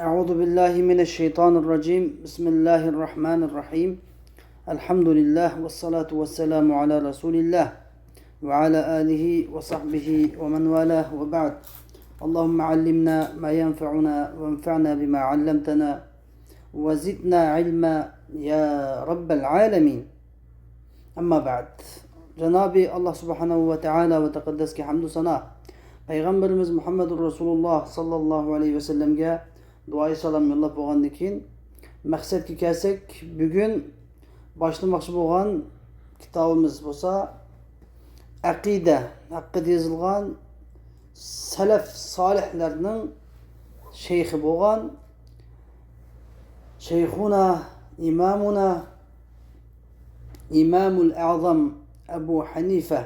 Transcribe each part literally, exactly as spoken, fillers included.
أعوذ بالله من الشيطان الرجيم. بسم الله الرحمن الرحيم. الحمد لله والصلاة والسلام على رسول الله وعلى آله وصحبه ومن والاه وبعد. اللهم علمنا ما ينفعنا وانفعنا بما علمتنا وزدنا علما يا رب العالمين. ئەمما بەئد. جانابى ئاللا سۇبھانەھۇ ۋە تائالا ۋە تەقەددەسكە ھەمدۇ سانا، پەيغەمبىرىمىز مۇھەممەدۇر رەسۇلۇللا ساللاللاھۇ ئەلەيھى ۋەسەللەمگە دۇئايى سالام يوللاپ بولغاندىن كېيىن، مەقسەتكە كەلسەك، بۈگۈن باشلىماقچى بولغان كىتابىمىز بولسا، ئەقىدە ھەققىدە يېزىلغان سەلەف سالىھلارنىڭ شەيخى بولغان شەيخۇنا، ئىمامۇنا، ئىمامۇل ئەزەم ئەبۇ ھەنىفە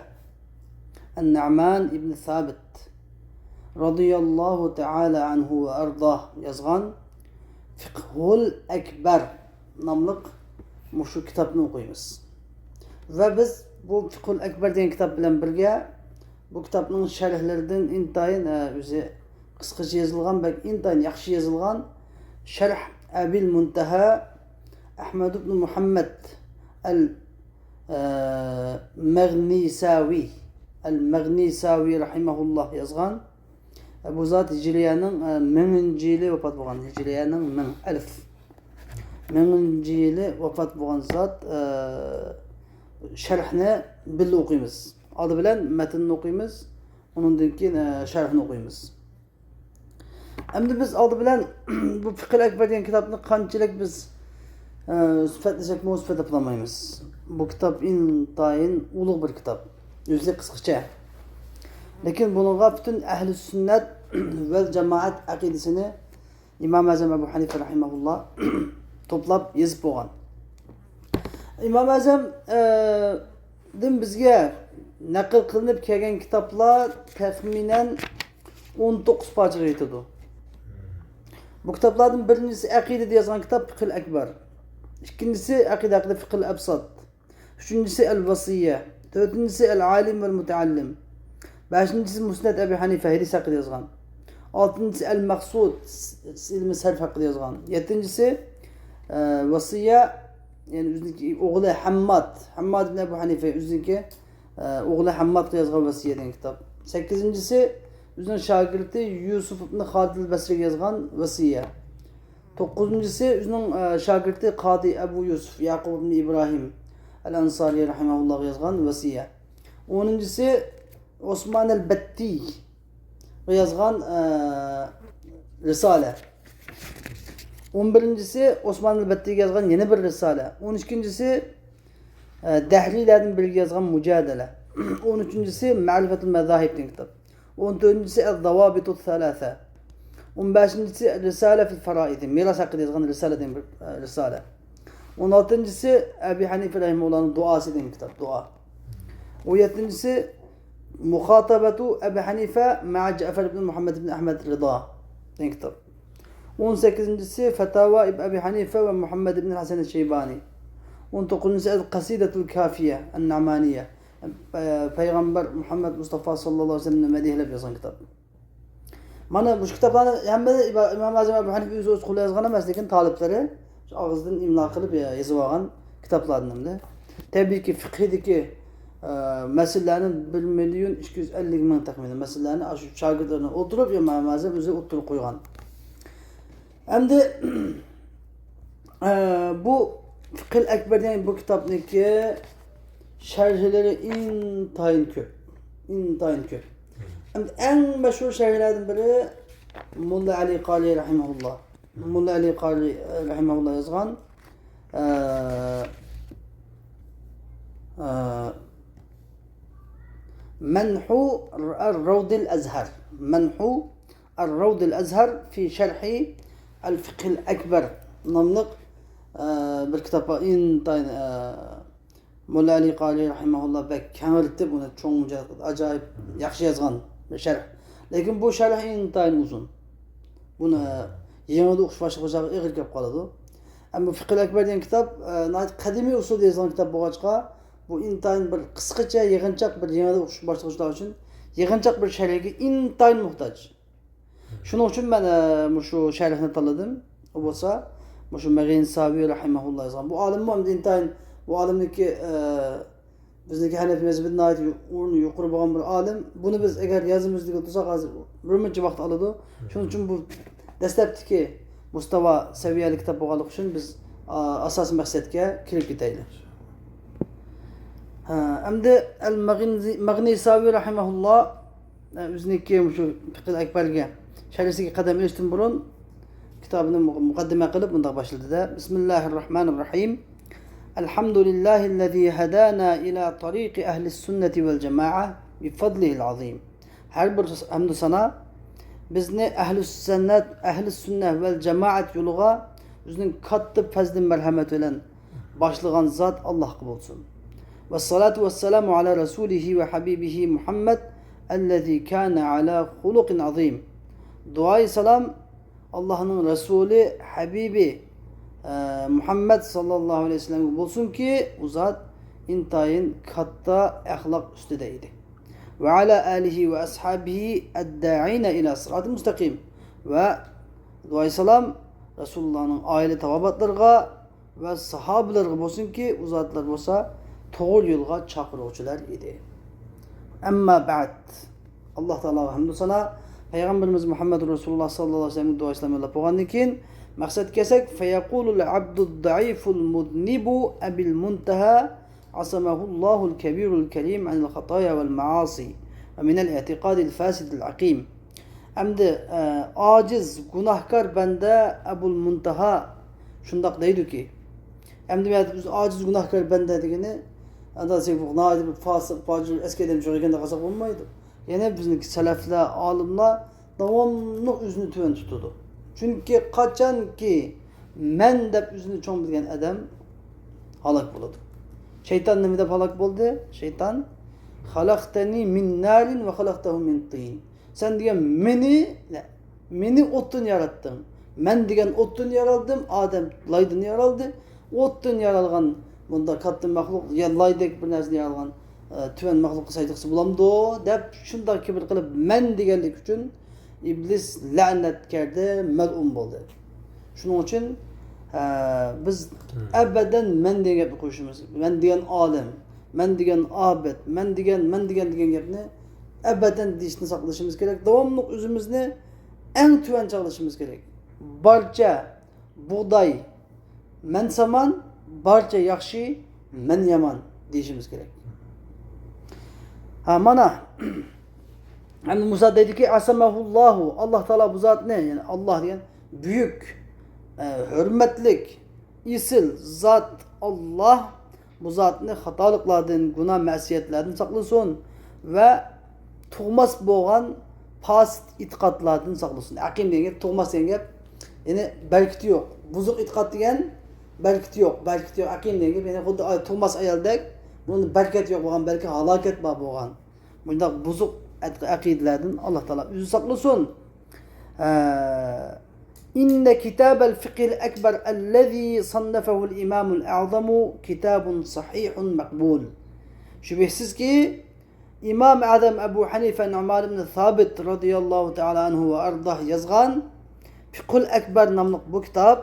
ئەن-نۇئمان ئىبن سابىت رەزىياللاھۇ تائالا ئەنھۇ ۋە ئەرداھ يازغان فىقھۇل ئەكبەر ناملىق مۇشۇ كىتابنى ئوقۇيمىز. ۋە بىز بۇ فىقھۇل ئەكبەر دېگەن كىتاب بىلەن بىرگە بۇ كىتابنىڭ شەرھلىرىدىن ئىنتايىن، ئە، ئۆزى قىسقىچە يېزىلغان، بەك ئىنتايىن ياخشى يېزىلغان شەرھ ئەبىل مۇنتەھا ئەھمەد ئىبن مۇھەممەد ئەل، ئە، مەغنىساۋى، ئەل مەغنىساۋى رەھىمەھۇللاھ يازغان. بۇ زات ھىجرىيەنىڭ، ئە، مىڭىنچى يىلى ۋاپات بولغان. ھىجرىيەنىڭ مىڭ، ئەلىف. مىڭىنچى يىلى ۋاپات بولغان زات، ئە، شەرھنى بىللە ئوقۇيمىز. ئالدى بىلەن مەتننى ئوقۇيمىز، ئۇنىڭدىن كېيىن، ئە، شەرھنى ئوقۇيمىز. ئەمدى بىز ئالدى بىلەن بۇ فىقھىل ئەكبەر دېگەن كىتابنى قانچىلىك بىز، ئە، سۈپەتلىسەكمۇ سۈپەتلەپ بولالمايمىز. بۇ كىتاب ئىنتايىن ئۇلۇغ بىر كىتاب. ئۆزى قىسقىچە. لېكىن بۇنىڭغا پۈتۈن ئەھلى سۈننەت ۋەل جامائەت ئەقىدىسىنى ئىمام ئەزەم ئەبۇ ھەنىفە رەھىمەھۇللا توپلاپ يېزىپ بولغان. ئىمام ئەزەم، ئە، دىن بىزگە نەقىل قىلىنىپ كەلگەن كىتابلار تەخمىنەن ئون توققۇز پارچىغا يېتىدۇ. بۇ كىتابلاردىن بىرىنچىسى ئەقىدە دەپ يازغان كىتاب فىقھىل ئەكبەر. ئىككىنچىسى ئەقىدە ھەققىدە فىقھىل ئەبسات. ئۈچىنچىسى ئەل ۋەسىيە. تۆتىنچىسى ئەل ئالىم ۋەل مۇتەئەللىم. بەشىنچىسى مۇسنەد ئەبى ھەنىفە، ھەدىس ھەققىدە يازغان. ئالتىنچىسى ئەل مەقسۇد، ئىلمى سەرف ھەققىدە يازغان. يەتتىنچىسى، ئە، ۋەسىيە، يەنى ئۆزىنىڭكى ئوغلى ھەمماد، ھەمماد ئىبن ئەبۇ ھەنىفە ئۆزىنىڭكى، ئە، ئوغلى ھەممادقا يازغان ۋەسىيە دېگەن كىتاب. سەككىزىنچىسى ئۆزىنىڭ شاگىرتى يۈسۈف ئىبن خالىد ئەل بەسرىگە يازغان ۋەسىيە. توققۇزىنچىسى ئۆزىنىڭ، ئە، شاگىرتى قادى ئەبۇ يۈسۈف ياقۇب ئىبن ئىبراھىم ئەل ئەنسارى رەھىمەھۇللاھقا يازغان ۋەسىيە. ئونىنچىسى ئوسمان ئەل بەتتىگە يازغان، ئە، رىسالە. ئون بىرىنچىسى ئوسمان ئەل بەتتىگە يازغان يەنە بىر رىسالە. ئون ئىككىنچىسى، ئە، دەھرىيلەردىن بىرىگە يازغان مۇجادىلە. ئون ئۈچىنچىسى مەرىفەتۇل مەزاھىب دېگەن كىتاب. ئون تۆتىنچىسى ئەز-زاۋابىتۇس سەلاسە. ئون بەشىنچىسى رىسالە فىل فارائىد، مىراس ھەققىدە يازغان رىسالە دېگەن بىر، ئە، رىسالە. ئون ئالتىنچىسى ئەبى ھەنىفە رەھىمەھۇللاھنىڭ دۇئاسى دېگەن كىتاب، دۇئا. ئون يەتتىنچىسى مۇخاتەبەتۇ ئەبى ھەنىفە مەئە جەئفەر ئىبن مۇھەممەد ئىبن ئەھمەد رىدا دېگەن كىتاب. ئون سەككىزىنچىسى فەتاۋا ئىب ئەبى ھەنىفە ۋە مۇھەممەد ئىبن ھەسەن شەيبانى. ئون توققۇزىنچىسى ئەل قەسىدەتۇل كافىيە ئەن نەمانىيە. پەيغەمبەر مۇھەممەد مۇستافا ساللاللاھۇ ئەلەيھى ۋەسەللەمنى مەدھىيەلەپ يازغان كىتاب. مانا مۇشۇ كىتابلارنى ھەممە ئىبا-، ئىمام ئەزەم ئەبۇ ھەنىفە ئۆزى، ئۆزى قولى يازغان ئەمەس، لېكىن تالىپلىرى شۇ ئاغزىدىن ئىملا قىلىپ يا-، يېزىۋالغان كىتابلاردىن ئەمدى. تەبىئىيكى، فىقھىدىكى، ئە، مەسىلىلەرنى بىر مىليون ئىككى يۈز ئەللىك مىڭ تەخمىنەن مەسىلىلەرنى ئاشۇ شاگىرتلىرىنى ئولتۇرۇپ، ئىمام ئەزەم ئۆزى ئوتتۇرىغا قويغان. ئەمدى، ئە، بۇ فىقھىل ئەكبەر دېگەن بۇ كىتابنىڭكى شەرھلىرى ئىنتايىن كۆپ. ئىنتايىن كۆپ. ئەمدى ئەڭ مەشھۇر شەرھلەردىن بىرى موللا ئەلى قارى رەھىمەھۇللا. موللا ئەلى قارى، ئە، رەھىمەھۇللا يازغان، ئە، ئە، مەنھۇ ئەر-رەۋدىل ئەزھەر. مەنھۇ ئەر-رەۋدىل ئەزھەر فى شەرھى ئەل فىقھىل ئەكبەر ناملىق، ئە، بىر كىتاب بار. ئىنتايىن، ئە، موللا ئەلى قارى رەھىمەھۇللا بەك كەڭرىتىپ ئۇنى چوڭ، ئاجايىپ ياخشى يازغان بىر شەرھ. لېكىن بۇ شەرھ ئىنتايىن ئۇزۇن. بۇنى يېڭىدا ئوقۇش باشلىغۇچىلارغا ئېغىر كېلىپ قالىدۇ. ئەمما بۇ فىقھىل ئەكبەر دېگەن كىتاب، ئە، ناھايىتى قەدىمىي ئۇسۇلدا يېزىلغان كىتاب بولغاچقا، بۇ ئىنتايىن بىر قىسقىچە، يىغىنچاق بىر، يېڭىدا ئوقۇش باشلىغۇچىلار ئۈچۈن يىغىنچاق بىر شەرھكە ئىنتايىن موھتاج. شۇنىڭ ئۈچۈن مەن، ئە، مۇشۇ شەرھنى تاللىدىم. ئۇ بولسا مۇشۇ مەغىنىساۋى رەھىمەھۇللا يازغان. بۇ ئالىممۇ ئەمدى ئىنتايىن، بۇ ئالىمنىڭكى، ئە، بىزنىڭكى ھەنەفىي مەزھىپىدە ناھايىتى يۇ-، ئورنى يۇقىرى بولغان بىر ئالىم. بۇنى بىز ئەگەر يازىمىز دېگەن تۇرساق، ھازىر بىر مۇنچە ۋاقىت ئالىدۇ. شۇنىڭ ئۈچۈن بۇ دەسلەپتىكى مۇستاۋا سەۋىيەلىك كىتاب بولغانلىقى ئۈچۈن بىز، ئا، ئاساسىي مەقسەتكە كىرىپ كېتەيلى. ھە، ئەمدى ئەل مەغنىزى-، مەغنىساۋى رەھىمەھۇللا، ئە، ئۆزىنىڭكى مۇشۇ پىقىل ئەكبەرگە شەرھىسىگە قەدەم ئېلىشتىن بۇرۇن كىتابىنى مۇ-، مۇقەددىمە قىلىپ مۇنداق باشلىدى-دە، بىسمىللاھىررەھمانىررەھىم. الحمد لله الذي هدانا إلى طريق أهل السنة والجماعة بفضله العظيم. ھەر بىر ھەمدۇ سانا بىزنى ئەھلى سۈننەت، ئەھلى سۈننە ۋەل جامائەت يولىغا ئۆزىنىڭ كاتتا پەزلى مەرھەمەت بىلەن باشلىغان زات ئاللاھقا بولسۇن. والصلاة والسلام على رسوله وحبيبه محمد الذي كان على خلق عظيم. دۇئايى سالام ئاللاھنىڭ رەسۇلى، ھەبىبى، ئە، مۇھەممەد ساللاللاھۇ ئەلەيھى ۋەسەللەمگە بولسۇنكى، ئۇ زات ئىنتايىن كاتتا ئەخلاق ئۈستىدە ئىدى. وعلى آله وأصحابه الداعين إلى صراط مستقيم. ۋە دۇئايى سالام رەسۇلۇللاھنىڭ ئائىلە تاۋابىئاتلىرىغا ۋە ساھابىلەرگە بولسۇنكى، ئۇ زاتلار بولسا توغرا يولغا چاقىرغۇچىلار ئىدى. ئەمما بەئد. ئاللاھ تائالاغا ھەمدۇ سانا، پەيغەمبىرىمىز مۇھەممەد رەسۇلۇللاھ ساللاللاھۇ ئەلەيھى ۋەسەللەمگە دۇئا سالام يوللاپ بولغاندىن كېيىن، مەقسەتكە كەلسەك، فيقول العبد الضعيف المذنب أبي المنتهى عصمه الله الكبير الكريم عن الخطايا والمعاصي ومن الاعتقاد الفاسد العقيم. ئەمدى، ئە، ئاجىز، گۇناھكار بەندە ئەبۇل مۇنتەھا شۇنداق دەيدۇكى، ئەمدى بۇ يەردە بىز ئاجىز، گۇناھكار بەندە دېگىنى، ئەمدى بۇ ناھايىتى بىر فاسىق، پاجىر، ئەسكى ئادەم چىقىدىكەن دەپ قالساق بولمايدۇ. يەنى بىزنىڭكى سەلەفلەر، ئالىملار داۋاملىق ئۆزىنى تۆۋەن تۇتىدۇ. چۈنكى قاچانكى مەن دەپ ئۆزىنى چوڭ بىلگەن ئادەم ھالاك بولىدۇ. شەيتان نېمە دەپ ھالاك بولدى؟ شەيتان، خەلەقتەنى مىن نارىن ۋە خەلەقتەھۇ مىن تىن. سەن دېگەن مېنى، مېنى ئوتتىن ياراتتىڭ. مەن دېگەن ئوتتىن يارالدىم، ئادەم لايدىن يارالدى. ئوتتىن يارالغان بۇنداق كاتتا مەخلۇق، يا لايدەك بىر نەرسىدىن يارالغان، ئە، تۆۋەن مەخلۇققا سەجدە قىلسا بولامدۇ دەپ شۇنداق كىبىر قىلىپ، مەن دېگەنلىكى ئۈچۈن ئىبلىس لەنەتكەردە مەلئۇن بولدى. شۇنىڭ ئۈچۈن، ئە، بىز ئەبەدەن مەن دېگەن گەپنى قويۇشىمىز، مەن دېگەن ئالىم، مەن دېگەن ئابىد، مەن دېگەن، مەن دېگەن دېگەن گەپنى ئەبەدەن دېيىشتىن ساقلىنىشىمىز كېرەك. داۋاملىق ئۆزىمىزنى ئەڭ تۆۋەن چاغلىشىمىز كېرەك. بارچە بۇغداي، مەن سامان، بارچە ياخشى، مەن يامان دېيىشىمىز كېرەك. ھا، مانا، ئەمدى مۇسا دەيدۇكى، ئەسەمەھۇللاھۇ، ئاللاھ تائالا بۇ زاتنى، يەنى ئاللاھ دېگەن بۈيۈك، ئە، ھۆرمەتلىك، ئېسىل زات ئاللاھ بۇ زاتنى خاتالىقلاردىن، گۇناھ مەسىيەتلەردىن ساقلىسۇن ۋە تۇغماس بولغان پاسىت ئېتىقادلاردىن ساقلىسۇن. ئەقىم دېگەن گەپ، تۇغماس دېگەن گەپ، يەنى بەرىكىتى يوق. بۇزۇق ئېتىقاد دېگەن بەرىكىتى يوق، بەرىكىتى يوق. ئەقىم دېگەن گەپ، يەنى خۇددى ئاي-، تۇغماس ئايالدەك، بۇنىڭدا بەرىكەت يوق بولغان، بەلكى ھالاكەت بار بولغان. مۇنداق بۇزۇق ئەت-، ئەقىدىلەردىن ئاللاھ تائالا ئۆزى ساقلىسۇن. ئە، إن كتاب الفقه الأكبر الذي صنفه الإمام الأعظم كتاب صحيح مقبول. شۈبھىسىزكى، ئىمام ئەزەم ئەبۇ ھەنىفە نۇئمان ئىبن سابىت رەزىياللاھۇ تائالا ئەنھۇ ۋە ئەرداھ يازغان فىقھۇل ئەكبەر ناملىق بۇ كىتاب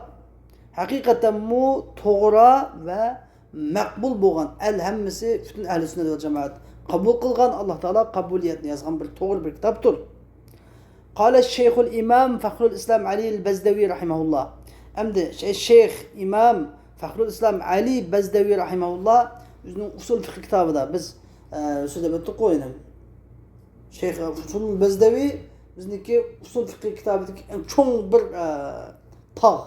ھەقىقەتەنمۇ توغرا ۋە مەقبۇل بولغان، ئەل ھەممىسى، پۈتۈن ئەھلى سۈننەت ۋەل جامائەت قوبۇل قىلغان، ئاللاھ تائالا قوبۇلىيەتنى يازغان بىر توغرا بىر كىتابتۇر. قال الشيخ الإمام فخر الإسلام علي البزدوي رحمه الله. ئەمدى شەي-، شەيخ ئىمام فەخرۇل ئىسلام ئەلى بەزدەۋى رەھىمەھۇللا ئۆزىنىڭ ئۇسۇل فىقھى كىتابىدا، بىز، ئە، سۆزلەپ ئۆتتۇققۇ يەنە. شەيخ ئۇسۇل بەزدەۋى بىزنىڭكى ئۇسۇل فىقھى كىتابىدىكى ئەڭ چوڭ بىر، ئە، تاغ.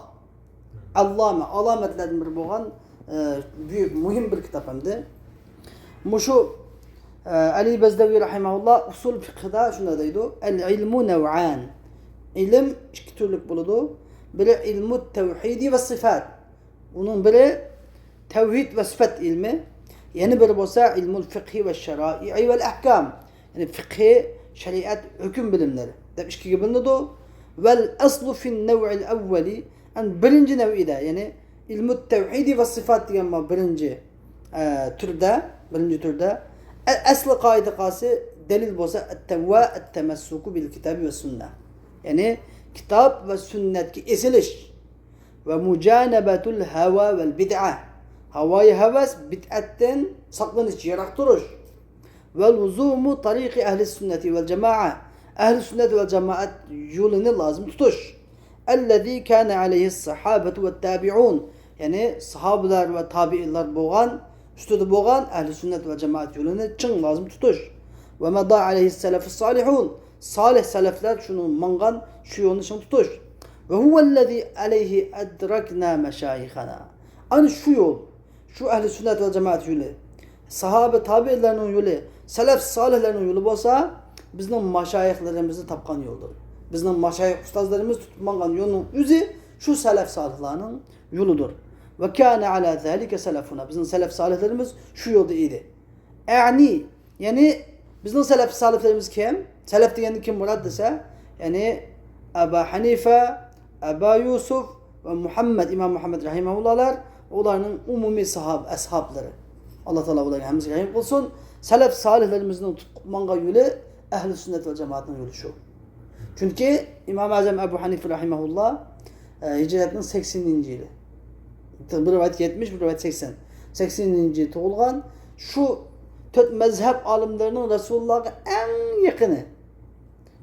ئەللامە، ئالامەتلەردىن بىرى بولغان، ئە، بۈيۈك، مۇھىم بىر كىتاب ئەمدى. مۇشۇ، ئە، ئەلى بەزدەۋى رەھىمەھۇللا ئۇسۇل فىقھىدا شۇنداق دەيدۇ، العلم نوعان. ئىلىم ئىككى تۈرلۈك بولىدۇ. بىرى ئىلمۇت تەۋھىدى ۋە سىفات. ئۇنىڭ بىرى تەۋھىد ۋە سۈپەت ئىلمى، يەنە بىرى بولسا ئىلمۇل فىقھى ۋە شەرائىئى ۋەل ئەھكام، يەنى فىقھى، شەرىئەت، ھۆكۈم بىلىملىرى دەپ ئىككىگە بۆلۈنىدۇ. ۋەل ئەسلۇ فىن نەۋئىل ئەۋۋەلى، ئەن بىرىنچى نەۋئىدە، يەنى ئىلمۇت تەۋھىدى ۋە سىفات دېگەن بار بىرىنچى، ئە، تۈردە، بىرىنچى تۈردە. ئە-، ئەسلى قائىدە قالسا دەلىل بولسا ئەتتەۋۋا ئەتتەمەسسۇكۇ بىل كىتابى ۋە سۈننە. يەنى كىتاب ۋە سۈننەتكە ئېسىلىش. ۋە مۇجانەبەتۇل ھەۋا ۋەل بىدئە. ھاۋايى ھەۋەس، بىدئەتتىن ساقلىنىش، يىراق تۇرۇش. ۋە لۇزۇمۇ تەرىقى ئەھلى سۈننەتى ۋەل جامائە. ئەھلى سۈننەت ۋەل جامائەت يولىنى لازىم تۇتۇش. ئەللەزى كانە ئەلەيھىس سەھابەتۇ ۋەت تابىئۇن. يەنى ساھابىلەر ۋە تابىئىنلار بولغان، ئۈستىدە بولغان ئەھلى سۈننەت ۋەل جامائەت يولىنى چىڭ لازىم تۇتۇش. ۋە مادا ئەلەيھىس سەلەفۇس سالىھۇن. سالىھ سەلەفلەر شۇنىڭ ماڭغان شۇ يولنى چىڭ تۇتۇش. ۋە ھۇۋەللەزى ئەلەيھى ئەدرەكنا مەشايىخەنا. ئەنە شۇ يول، شۇ ئەھلى سۈننەت ۋەل جامائەت يولى، ساھابە تابىئىنلارنىڭ يولى، سەلەف سالىھلارنىڭ يولى بولسا، بىزنىڭ ماشايىخلىرىمىزنى تاپقان يولدۇر. بىزنىڭ ماشايىخ ئۇستازلىرىمىز تۇتۇپ ماڭغان يولنىڭ ئۆزى شۇ سەلەف سالىھلارنىڭ يولىدۇر. ۋە كانە ئەلا زالىكە سەلەفۇنا. بىزنىڭ سەلەف سالىھلىرىمىز شۇ يولدا ئىدى. ئەنى، يەنى بىزنىڭ سەلەف سالىھلىرىمىز كىم؟ سەلەف دېگەندىن كىم مۇراد دېسە، يەنى ئەبا ھەنىفە، ئەبا يۈسۈف ۋە مۇھەممەد، ئىمام مۇھەممەد رەھىمەھۇللاھلار، ئۇلارنىڭ ئومۇمىي ساھاب-، ئەسھابلىرى. ئاللا تائالا ئۇلارغا ھەممىسىگە رەھىم قىلسۇن. سەلەف سالىھلىرىمىزنىڭ تۇتۇپ ماڭغان يولى ئەھلى سۈننەت ۋەل جامائەتنىڭ يولى شۇ. چۈنكى ئىمام ئەزەم ئەبۇ ھەنىفە رەھىمەھۇللا، ئە، ھىجرەتنىڭ سەكسىنىنچى يىلى، بىر رىۋايەت يەتمىش، بىر رىۋايەت سەكسەن. سەكسىنىنچى يىلى تۇغۇلغان. شۇ تۆت مەزھەپ ئالىملىرىنىڭ رەسۇلۇللاھقا ئەڭ يېقىنى.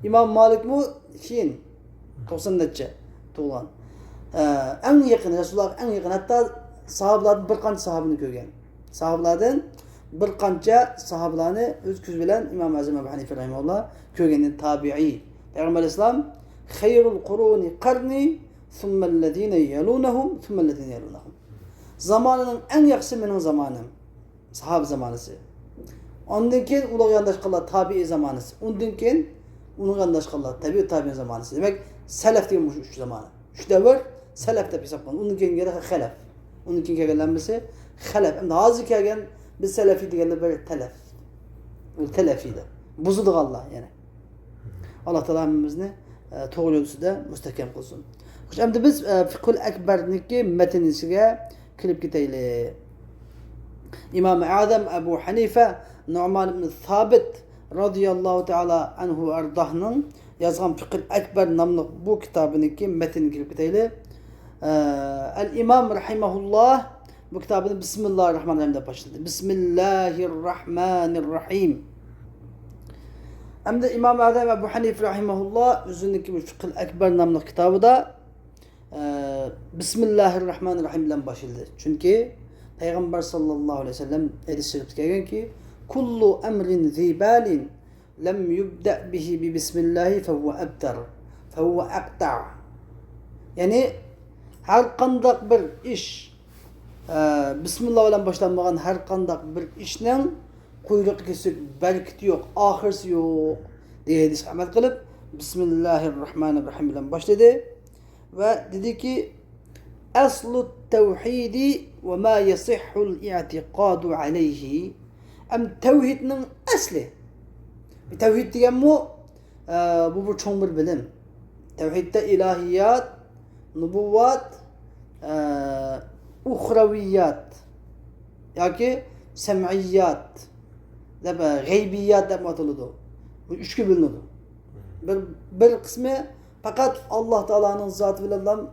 ئىمام مالىكمۇ كېيىن، توقسان نەچچە تۇغۇلغان. ئە، ئەڭ يېقىنى، رەسۇلۇللاھقا ئەڭ يېقىنى. ھەتتا ساھابىلاردىن بىر قانچە ساھابىنى كۆرگەن. ساھابىلاردىن بىر قانچە ساھابىلارنى ئۆز كۆزى بىلەن ئىمام ئەزەم ئەبۇ ھەنىفە رەھىمەھۇللا كۆرگەن، تابىئىي. پەيغەمبەر ئەلەيھىسسالام، خەيرۇل قۇرۇنى قەرنى، سۇممەللەزىنە يەلۇنەھۇم، سۇممەللەزىنە يەلۇنەھۇم. زامانىنىڭ ئەڭ ياخشىسى مېنىڭ زامانەم، ساھابە زامانىسى. ئاندىن كېيىن ئۇلارغا يانداشقانلار تابىئىي زامانىسى. ئۇندىن كېيىن ئۇنىڭغا يانداشقانلار تەبىئىي تابىئىي زامانىسى. دېمەك، سەلەف دېگەن مۇشۇ ئۈچ زامانە. ئۈچ دەۋر سەلەف دەپ ھېسابلىنىدۇ. ئۇندىن كېيىنكىلەر خەلەف. ئۇندىن كېيىن كەلگەنلەر ھەممىسى خەلەف. ئەمدى ھازىر كەلگەن بىز سەلەفىي دېگەنلەر بىر تەلەف. ئۇ تەلەفىيلەر. بۇزىدىغانلار يەنى. ئاللا تائالا ھەممىمىزنى، ئە، توغرا يول ئۈستىدە مۇستەھكەم قىلسۇن. خوش، ئەمدى بىز، ئە، فىقھۇل ئەكبەرنىڭكى مەتنىسىگە كىرىپ كېتەيلى. ئىمام ئەزەم ئەبۇ ھەنىفە نۇئمان ئىبن سابىت رازىياللاھۇ تائالا ئەنھۇ ئەرداھنىڭ يازغان فىقھۇل ئەكبەر ناملىق بۇ كىتابىنىڭكى مەتنىگە كىرىپ كېتەيلى. ئە، ئەل ئىمام رەھىمەھۇللاھ بۇ كىتابىنى بىسمىللاھىر راھمانىر راھىم دەپ باشلىدى. بىسمىللاھىر راھمانىر راھىم. ئەمدى ئىمام ئەزەم ئەبۇ ھەنىفە راھىمەھۇللاھ ئۆزىنىڭكى بۇ فىقھۇل ئەكبەر ناملىق كىتابىدا، ئە، بىسمىللاھىر راھمانىر راھىم بىلەن باشلىدى. چۈنكى پەيغەمبەر ساللاللاھۇ ئەلەيھى ۋەسەللەم ھەدىس شەرىپتە كەلگەنكى، كۇللۇ ئەمرىن زى بالىن لەم يۇبدەئ بىھى بىبىسمىللاھى فەھۇۋە ئەبتەر، فەھۇۋە ئەقتەع. يەنى، ھەر قانداق بىر ئىش، ئە، بىسمىللا بىلەن باشلانمىغان ھەر قانداق بىر ئىشنىڭ قۇيرۇقى كېسىك، بەرىكىتى يوق، ئاخىرسى يوق، دېگەن ھەدىسكە ئەمەل قىلىپ، بىسمىللاھىر راھمانىر راھىم بىلەن باشلىدى. ۋە دېدىكى، ئەسلۇت تەۋھىدى ۋە ما يەسىھھۇل ئىئتىقادۇ ئەلەيھى. ئەم، تەۋھىدنىڭ ئەسلى. تەۋھىد دېگەنمۇ، ئە، بۇ بىر چوڭ بىر بىلىم. تەۋھىدتە ئىلاھىيات، نۇبۇۋۋات، ئە، ئۇخرەۋىيات ياكى سەمئىيات دەپ، ئە، غەيبىيات دەپ ئاتىلىدۇ. بۇ ئۈچكە بۆلۈنىدۇ. بىر، بىر قىسمى پەقەت ئاللا تائالانىڭ زاتى بىلەنلا، م،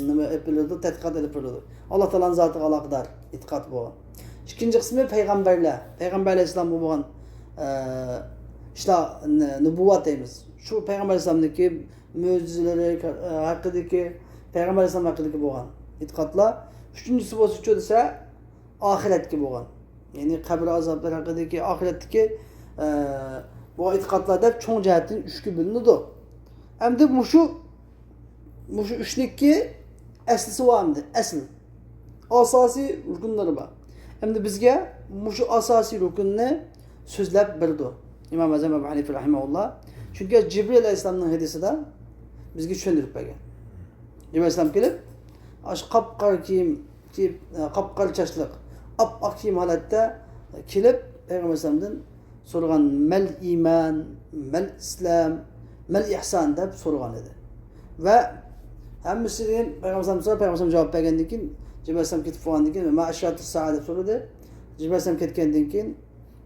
نېمە ئېلىپ بېرىلىدۇ، تەتقىقات ئېلىپ بېرىلىدۇ. ئاللا تائالانىڭ زاتىغا ئالاقىدار ئېتىقاد بۇ. ئىككىنچى قىسمى پەيغەمبەرلەر، پەيغەمبەر ئەلەيھىسسالامغا بولغان، ئە، ئىشلار، ن-، نۇبۇۋۋات دەيمىز. شۇ پەيغەمبەر ئەلەيھىسسالامنىڭكى مۆجىزىلىرى، ئە، ھەققىدىكى، پەيغەمبەر ئەلەيھىسسالام ھەققىدىكى بولغان ئېتىقادلار. ئۈچىنچىسى بولسىچۇ دېسە، ئاخىرەتكە بولغان، يەنى قەبرە ئازابلىرى ھەققىدىكى، ئاخىرەتتىكى، ئە، بۇ ئېتىقادلار دەپ چوڭ جەھەتتىن ئۈچكە بۆلۈنىدۇ. ئەمدى مۇشۇ، مۇشۇ ئۈچنىڭكى ئەسلىسى بار ئەمدى، ئەسلى. ئاساسىي رۇكۇنلىرى بار. ئەمدى بىزگە مۇشۇ ئاساسىي رۇكۇننى سۆزلەپ بېرىدۇ ئىمام ئەزەم ئەبۇ ھەنىفە رەھىمەھۇللا. چۈنكى جىبرىل ئەلەيھىسسالامنىڭ ھەدىسىدە بىزگە چۈشەندۈرۈپ بەرگەن. جىبرىل ئەلەيھىسسالام كېلىپ، ئاشۇ قاپقارا كىيىم كىيىپ، قاپقارا چاچلىق، ئاپئاق كىيىم ھالەتتە كېلىپ، پەيغەمبەر ئەلەيھىسسالامدىن سورىغان، مەل ئىمان، مەل ئىسلام، مەل ئىھسان دەپ سورىغان ئىدى. ۋە ھەممىسىدىن پەيغەمبەر ئەلەيھىسسالام سوراپ، پەيغەمبەر ئەلەيھىسسالام جاۋاب بەرگەندىن كېيىن، جىبرىل ئەلەيھىسسالام كېتىپ بولغاندىن كېيىن، ما ئەشراتۇ سائە دەپ سورىدى. جىبرىل ئەلەيھىسسالام كەتكەندىن كېيىن،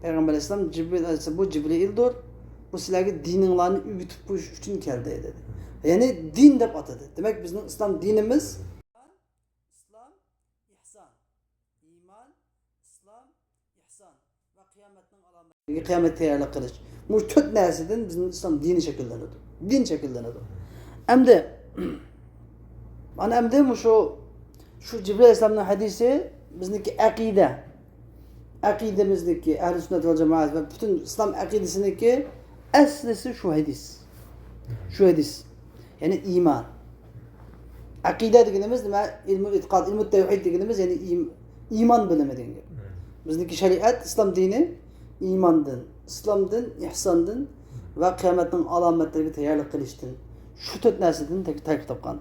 پەيغەمبەر ئەلەيھىسسالام، جىبرىل ئەلەيھىسسالام، بۇ جىبرىئىلدۇر. بۇ سىلەرگە دىنىڭلارنى ئۆگىتىپ قويۇش ئۈچۈن كەلدى، دېدى. يەنى دىن دەپ ئاتىدى. دېمەك، بىزنىڭ ئىسلام دىنىمىز ئىسلام، ئىھسان. ئىمان، ئىسلام، ئىھسان ۋە قىيامەتنىڭ ئالامەتلىرىگە، قىيامەتكە تەييارلىق قىلىش. مۇشۇ تۆت نەرسىدىن بىزنىڭ ئىسلام دىنى شەكىللىنىدۇ. دىن شەكىللىنىدۇ. ئەمدى، مانا ئەمدى مۇشۇ، شۇ جىبرىل ئەلەيھىسسالامنىڭ ھەدىسى بىزنىڭكى ئەقىدە. ئەقىدىمىزنىڭكى، ئەھلى سۈننەت ۋەل جامائەت ۋە پۈتۈن ئىسلام ئەقىدىسىنىڭكى ئەسلىسى شۇ ھەدىس. شۇ ھەدىس. يەنى ئىمان. ئەقىدە دېگىنىمىز نېمە؟ ئىلمۇل ئېتىقاد، ئىلمۇت تەۋھىد دېگىنىمىز، يەنى ئىم-، ئىمان بىلىمى دېگەن گەپ. بىزنىڭكى شەرىئەت، ئىسلام دىنى ئىماندىن، ئىسلامدىن، ئىھساندىن ۋە قىيامەتنىڭ ئالامەتلىرىگە تەييارلىق قىلىشتىن، شۇ تۆت نەرسىدىن تەركىب تاپقان.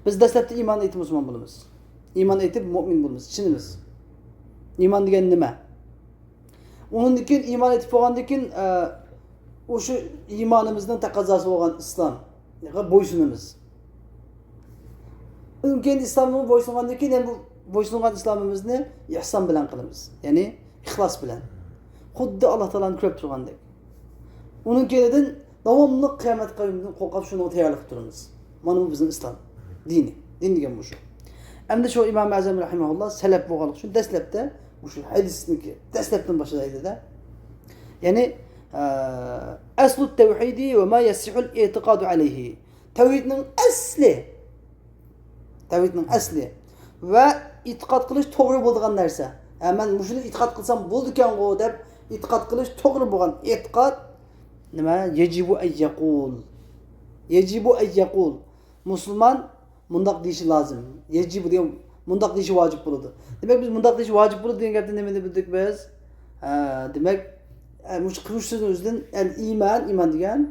بىز دەسلەپتە ئىمان ئېيتىپ مۇسۇلمان بولىمىز. ئىمان ئېيتىپ مۆمىن بولىمىز، ئىشىنىمىز. ئىمان دېگەن نېمە؟ ئۇنىڭدىن كېيىن ئىمان ئېيتىپ بولغاندىن كېيىن، ئە، ئۇ شۇ ئىمانىمىزنىڭ تەقەززاسى بولغان ئىسلامغا بويسۇنىمىز. ئۇنىڭ كېيىن ئىسلامغا بويسۇنغاندىن كېيىن، يەنە بۇ بويسۇنغان ئىسلامىمىزنى ئىھسان بىلەن قىلىمىز. يەنى ئىخلاس بىلەن. خۇددى ئاللا تائالانى كۆرۈپ تۇرغاندەك. ئۇنىڭ كېيىندىن داۋاملىق قىيامەت قەييۇمدىن قورقۇپ، شۇنىڭغا تەييارلىق تۇرىمىز. مانا بۇ بىزنىڭ ئىسلام دىنى. دىن دېگەن مۇشۇ. ئەمدى شۇ ئىمام ئەزەم رەھىمەھۇللا سەلەپ بولغانلىقى ئۈچۈن دەسلەپتە مۇشۇ ھەدىسنىڭكى دەسلەپتىن باشلايدۇ-دە. يەنى، ئە، ئەسلۇ تەۋھىدى ۋە ما يەسسىھۇل ئېتىقادۇ ئەلەيھى. تەۋھىدنىڭ ئەسلى. تەۋھىدنىڭ ئەسلى. ۋە ئېتىقاد قىلىش توغرا بولىدىغان نەرسە. ھە، مەن مۇشۇنى ئېتىقاد قىلسام بولىدىكەنغۇ دەپ ئېتىقاد قىلىش توغرا بولغان ئېتىقاد نېمە؟ يەجىبۇ ئەن يەقۇل. يەجىبۇ ئەن يەقۇل. مۇسۇلمان مۇنداق دېيىشى لازىم. يەجىبۇ دېگەن مۇنداق دېيىشى ۋاجىپ بولىدۇ. دېمەك، بىز مۇنداق دېيىشى ۋاجىپ بولىدۇ دېگەن گەپتىن نېمىنى بىلدۇق بىز؟ ھە، دېمەك، ئە، مۇشۇ، مۇشۇ سۆزنىڭ ئۆزىدىن ئەل ئىمان، ئىمان دېگەن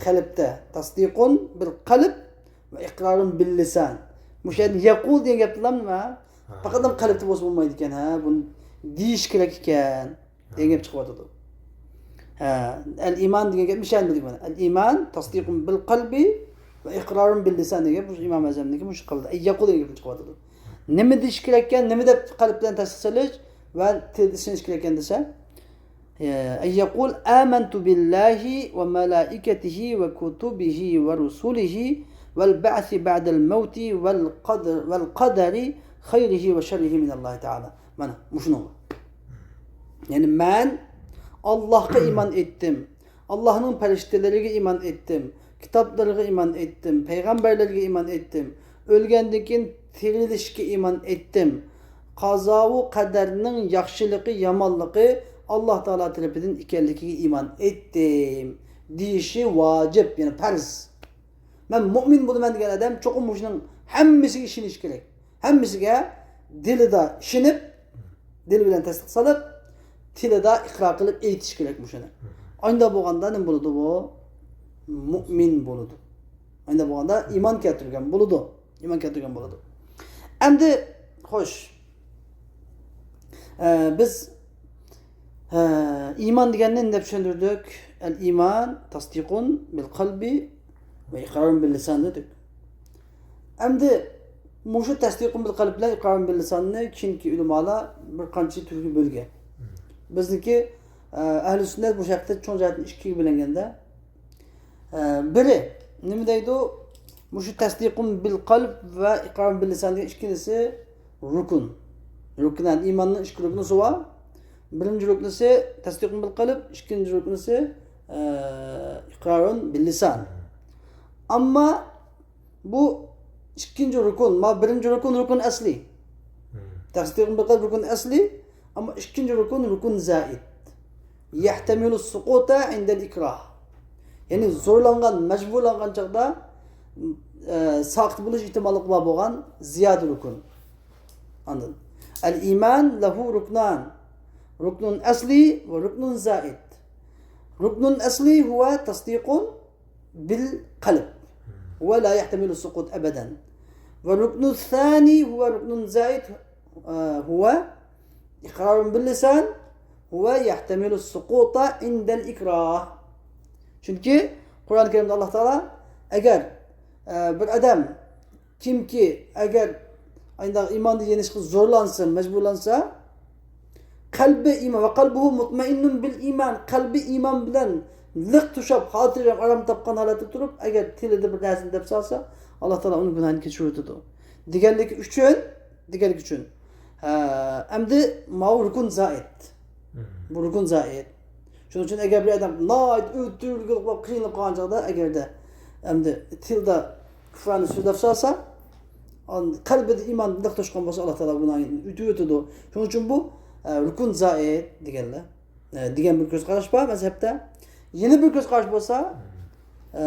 قەلبتە، تەسدىقۇن بىل قەلب ۋە ئىقرارۇن بىل لىسان. مۇشۇ يەردە يەقۇل دېگەن گەپتىلا نېمە؟ ھە. پەقەت قەلبتە بولسا بولمايدىكەن، ھە، بۇنى دېيىش كېرەك ئىكەن. دېگەن گەپ چىقىۋاتىدۇ. ھە، ئەل ئىمان دېگەن گەپنى چۈشەندىم مانا. ئەل ئىمان تەسدىقۇن بىل قەلبى ۋە ئىقرارۇن بىل لىسان دېگەن گەپ مۇشۇ ئىمام ئەزەمنىڭكى مۇشۇ قەلبىدە يەقۇل دېگەن گەپنى چىقىۋاتىدۇ. نېمە دېيىش كېرەككەن، نېمە دەپ قەلب بىلەن تەسدىق سېلىش ۋە تىلدا ئىشىنىش كېرەككەن دېسە، ئەن يەقۇل ئامەنتۇ بىللاھى ۋە مەلائىكەتىھى ۋە كۇتۇبىھى ۋە رۇسۇلىھى ۋەل بەئسى بەئدەل مەۋتى ۋەل قەدر، ۋەل قەدەرى خەيرىھى ۋە شەررىھى مىنەللاھى تەئالا. مانا مۇشۇنىڭ. يەنى مەن ئاللاھقا ئىمان ئېيتتىم. ئاللاھنىڭ پەرىشتىلىرىگە ئىمان ئېيتتىم. كىتابلىرىغا ئىمان ئېيتتىم. پەيغەمبەرلەرگە ئىمان ئېيتتىم. ئۆلگەندىن كېيىن تىرىلىشكە ئىمان ئېيتتىم. قازاۋۇ قەدەرنىڭ ياخشىلىقى، يامانلىقى ئاللاھ تائالا تەرىپىدىن ئىكەنلىكىگە ئىمان ئېيتتىم. دېيىشى ۋاجىپ، يەنى پەرز. مەن مۆمىن بولىمەن دېگەن ئادەم چوقۇم مۇشۇنىڭ ھەممىسىگە ئىشىنىشى كېرەك. ھەممىسىگە دىلىدا ئىشىنىپ، دىل بىلەن تەستىق سېلىپ، تىلىدا ئىقرار قىلىپ ئېيتىشى كېرەك مۇشۇنى. ئانداق بولغاندا نېمە بولىدۇ بۇ؟ مۆمىن بولىدۇ. ئانداق بولغاندا ئىمان كەلتۈرگەن بولىدۇ. ئىمان كەلتۈرگەن بولىدۇ. ئەمدى، خوش. ئە، بىز، ئە، ئىمان دېگەننى نېمە دەپ چۈشەندۈردۇق؟ ئەل ئىمان تەستىقۇن بىل قەلبى ۋە ئىقرارۇن بىل لىسان دېدۇق. ئەمدى مۇشۇ تەستىقۇن بىل قەلب بىلەن ئىقرارۇن بىل لىساننى كېيىنكى ئۆلىمالار بىر قانچە تۈرگە بۆلگەن. بىزنىڭكى، ئە، ئەھلى سۈننەت مۇشۇ ھەقتە چوڭ جەھەتتىن ئىككىگە بۆلۈنگەندە، ئە، بىرى نېمە دەيدۇ؟ مۇشۇ تەستىقۇن بىل قەلب ۋە ئىقرارۇن بىل لىسان دېگەن ئىككىلىسى رۇكۇن. رۇكۇن، يەنى ئىماننىڭ ئىككى رۇكنىسى بار. بىرىنچى رۇكنىسى تەستىقۇن بىل قەلب، ئىككىنچى رۇكنىسى، ئە، ئىقرارۇن بىل لىسان. ئەمما بۇ ئىككىنچى رۇكۇن، ما بىرىنچى رۇكۇن، رۇكۇن ئەسلى. تەستىقۇن بىل قەلب رۇكۇن ئەسلى، ئەمما ئىككىنچى رۇكۇن، رۇكۇن زائىد. يەھتەمىلۇ سۇقۇتا ئىندەل ئىكراھ. يەنى زورلانغان، مەجبۇرلانغان چاغدا، ئە، ساقىت بولۇش ئېھتىماللىقى بار بولغان زىيادە رۇكۇن. ئاندىن، ئەل ئىمان لەھۇ رۇكنان. رۇكنۇن ئەسلى ۋە رۇكنۇن زائىد. رۇكنۇن ئەسلى ھۇۋە تەستىقۇن بىل قەلب. ھۇۋە لا يەھتەمىلۇ سۇقۇت ئەبەدەن. ۋە رۇكنۇ سانى ھۇۋە رۇكنۇن زائىد، ئە، ھۇۋە ئىقرارۇن بىل لىسان، ھۇۋە يەھتەمىلۇ سۇقۇتا ئىندەل ئىكراھ. چۈنكى قۇرئان كەرىمدە ئاللاھ تائالا، ئەگەر، ئە، بىر ئادەم، كىمكى، ئەگەر ئانداق ئىماندا يېنىشقا زورلانسا، مەجبۇرلانسا، قەلبى ئىمان، ۋە قەلبۇھۇ مۇتمەئىننۇن بىل ئىمان، قەلبى ئىمان بىلەن لىق توشاپ، خاتىرجەم، ئارام تاپقان ھالەتتە تۇرۇپ، ئەگەر تىلىدا بىر نەرسىنى دەپ سالسا، ئاللا تائالا ئۇنىڭ گۇناھىنى كەچۈرۈۋېتىدۇ. دېگەنلىكى ئۈچۈن، دېگەنلىكى ئۈچۈن. ھە، ئەمدى ماۋۇ رۇكۇن زائىد. بۇ رۇكۇن زائىد. شۇنىڭ ئۈچۈن ئەگەر بىر ئادەم ناھايىتى ئۆتۈرگۈلۈك بولۇپ قىينىلىپ قالغان چاغدا، ئەگەردە ئەمدى تىلدا كۇفرانى سۆزلەپ سالسا، قەلبىدە ئىمان لىق توشقان بولسا، ئاللا تائالا گۇناھىنى ئۆتۈۋېتىدۇ. شۇنىڭ ئۈچۈن بۇ، ئە، رۇكۇن زائىد دېگەنلەر. ئە، دېگەن بىر كۆز قاراش بار مەزھەپتە. يەنە بىر كۆز قاراش بولسا، ئە،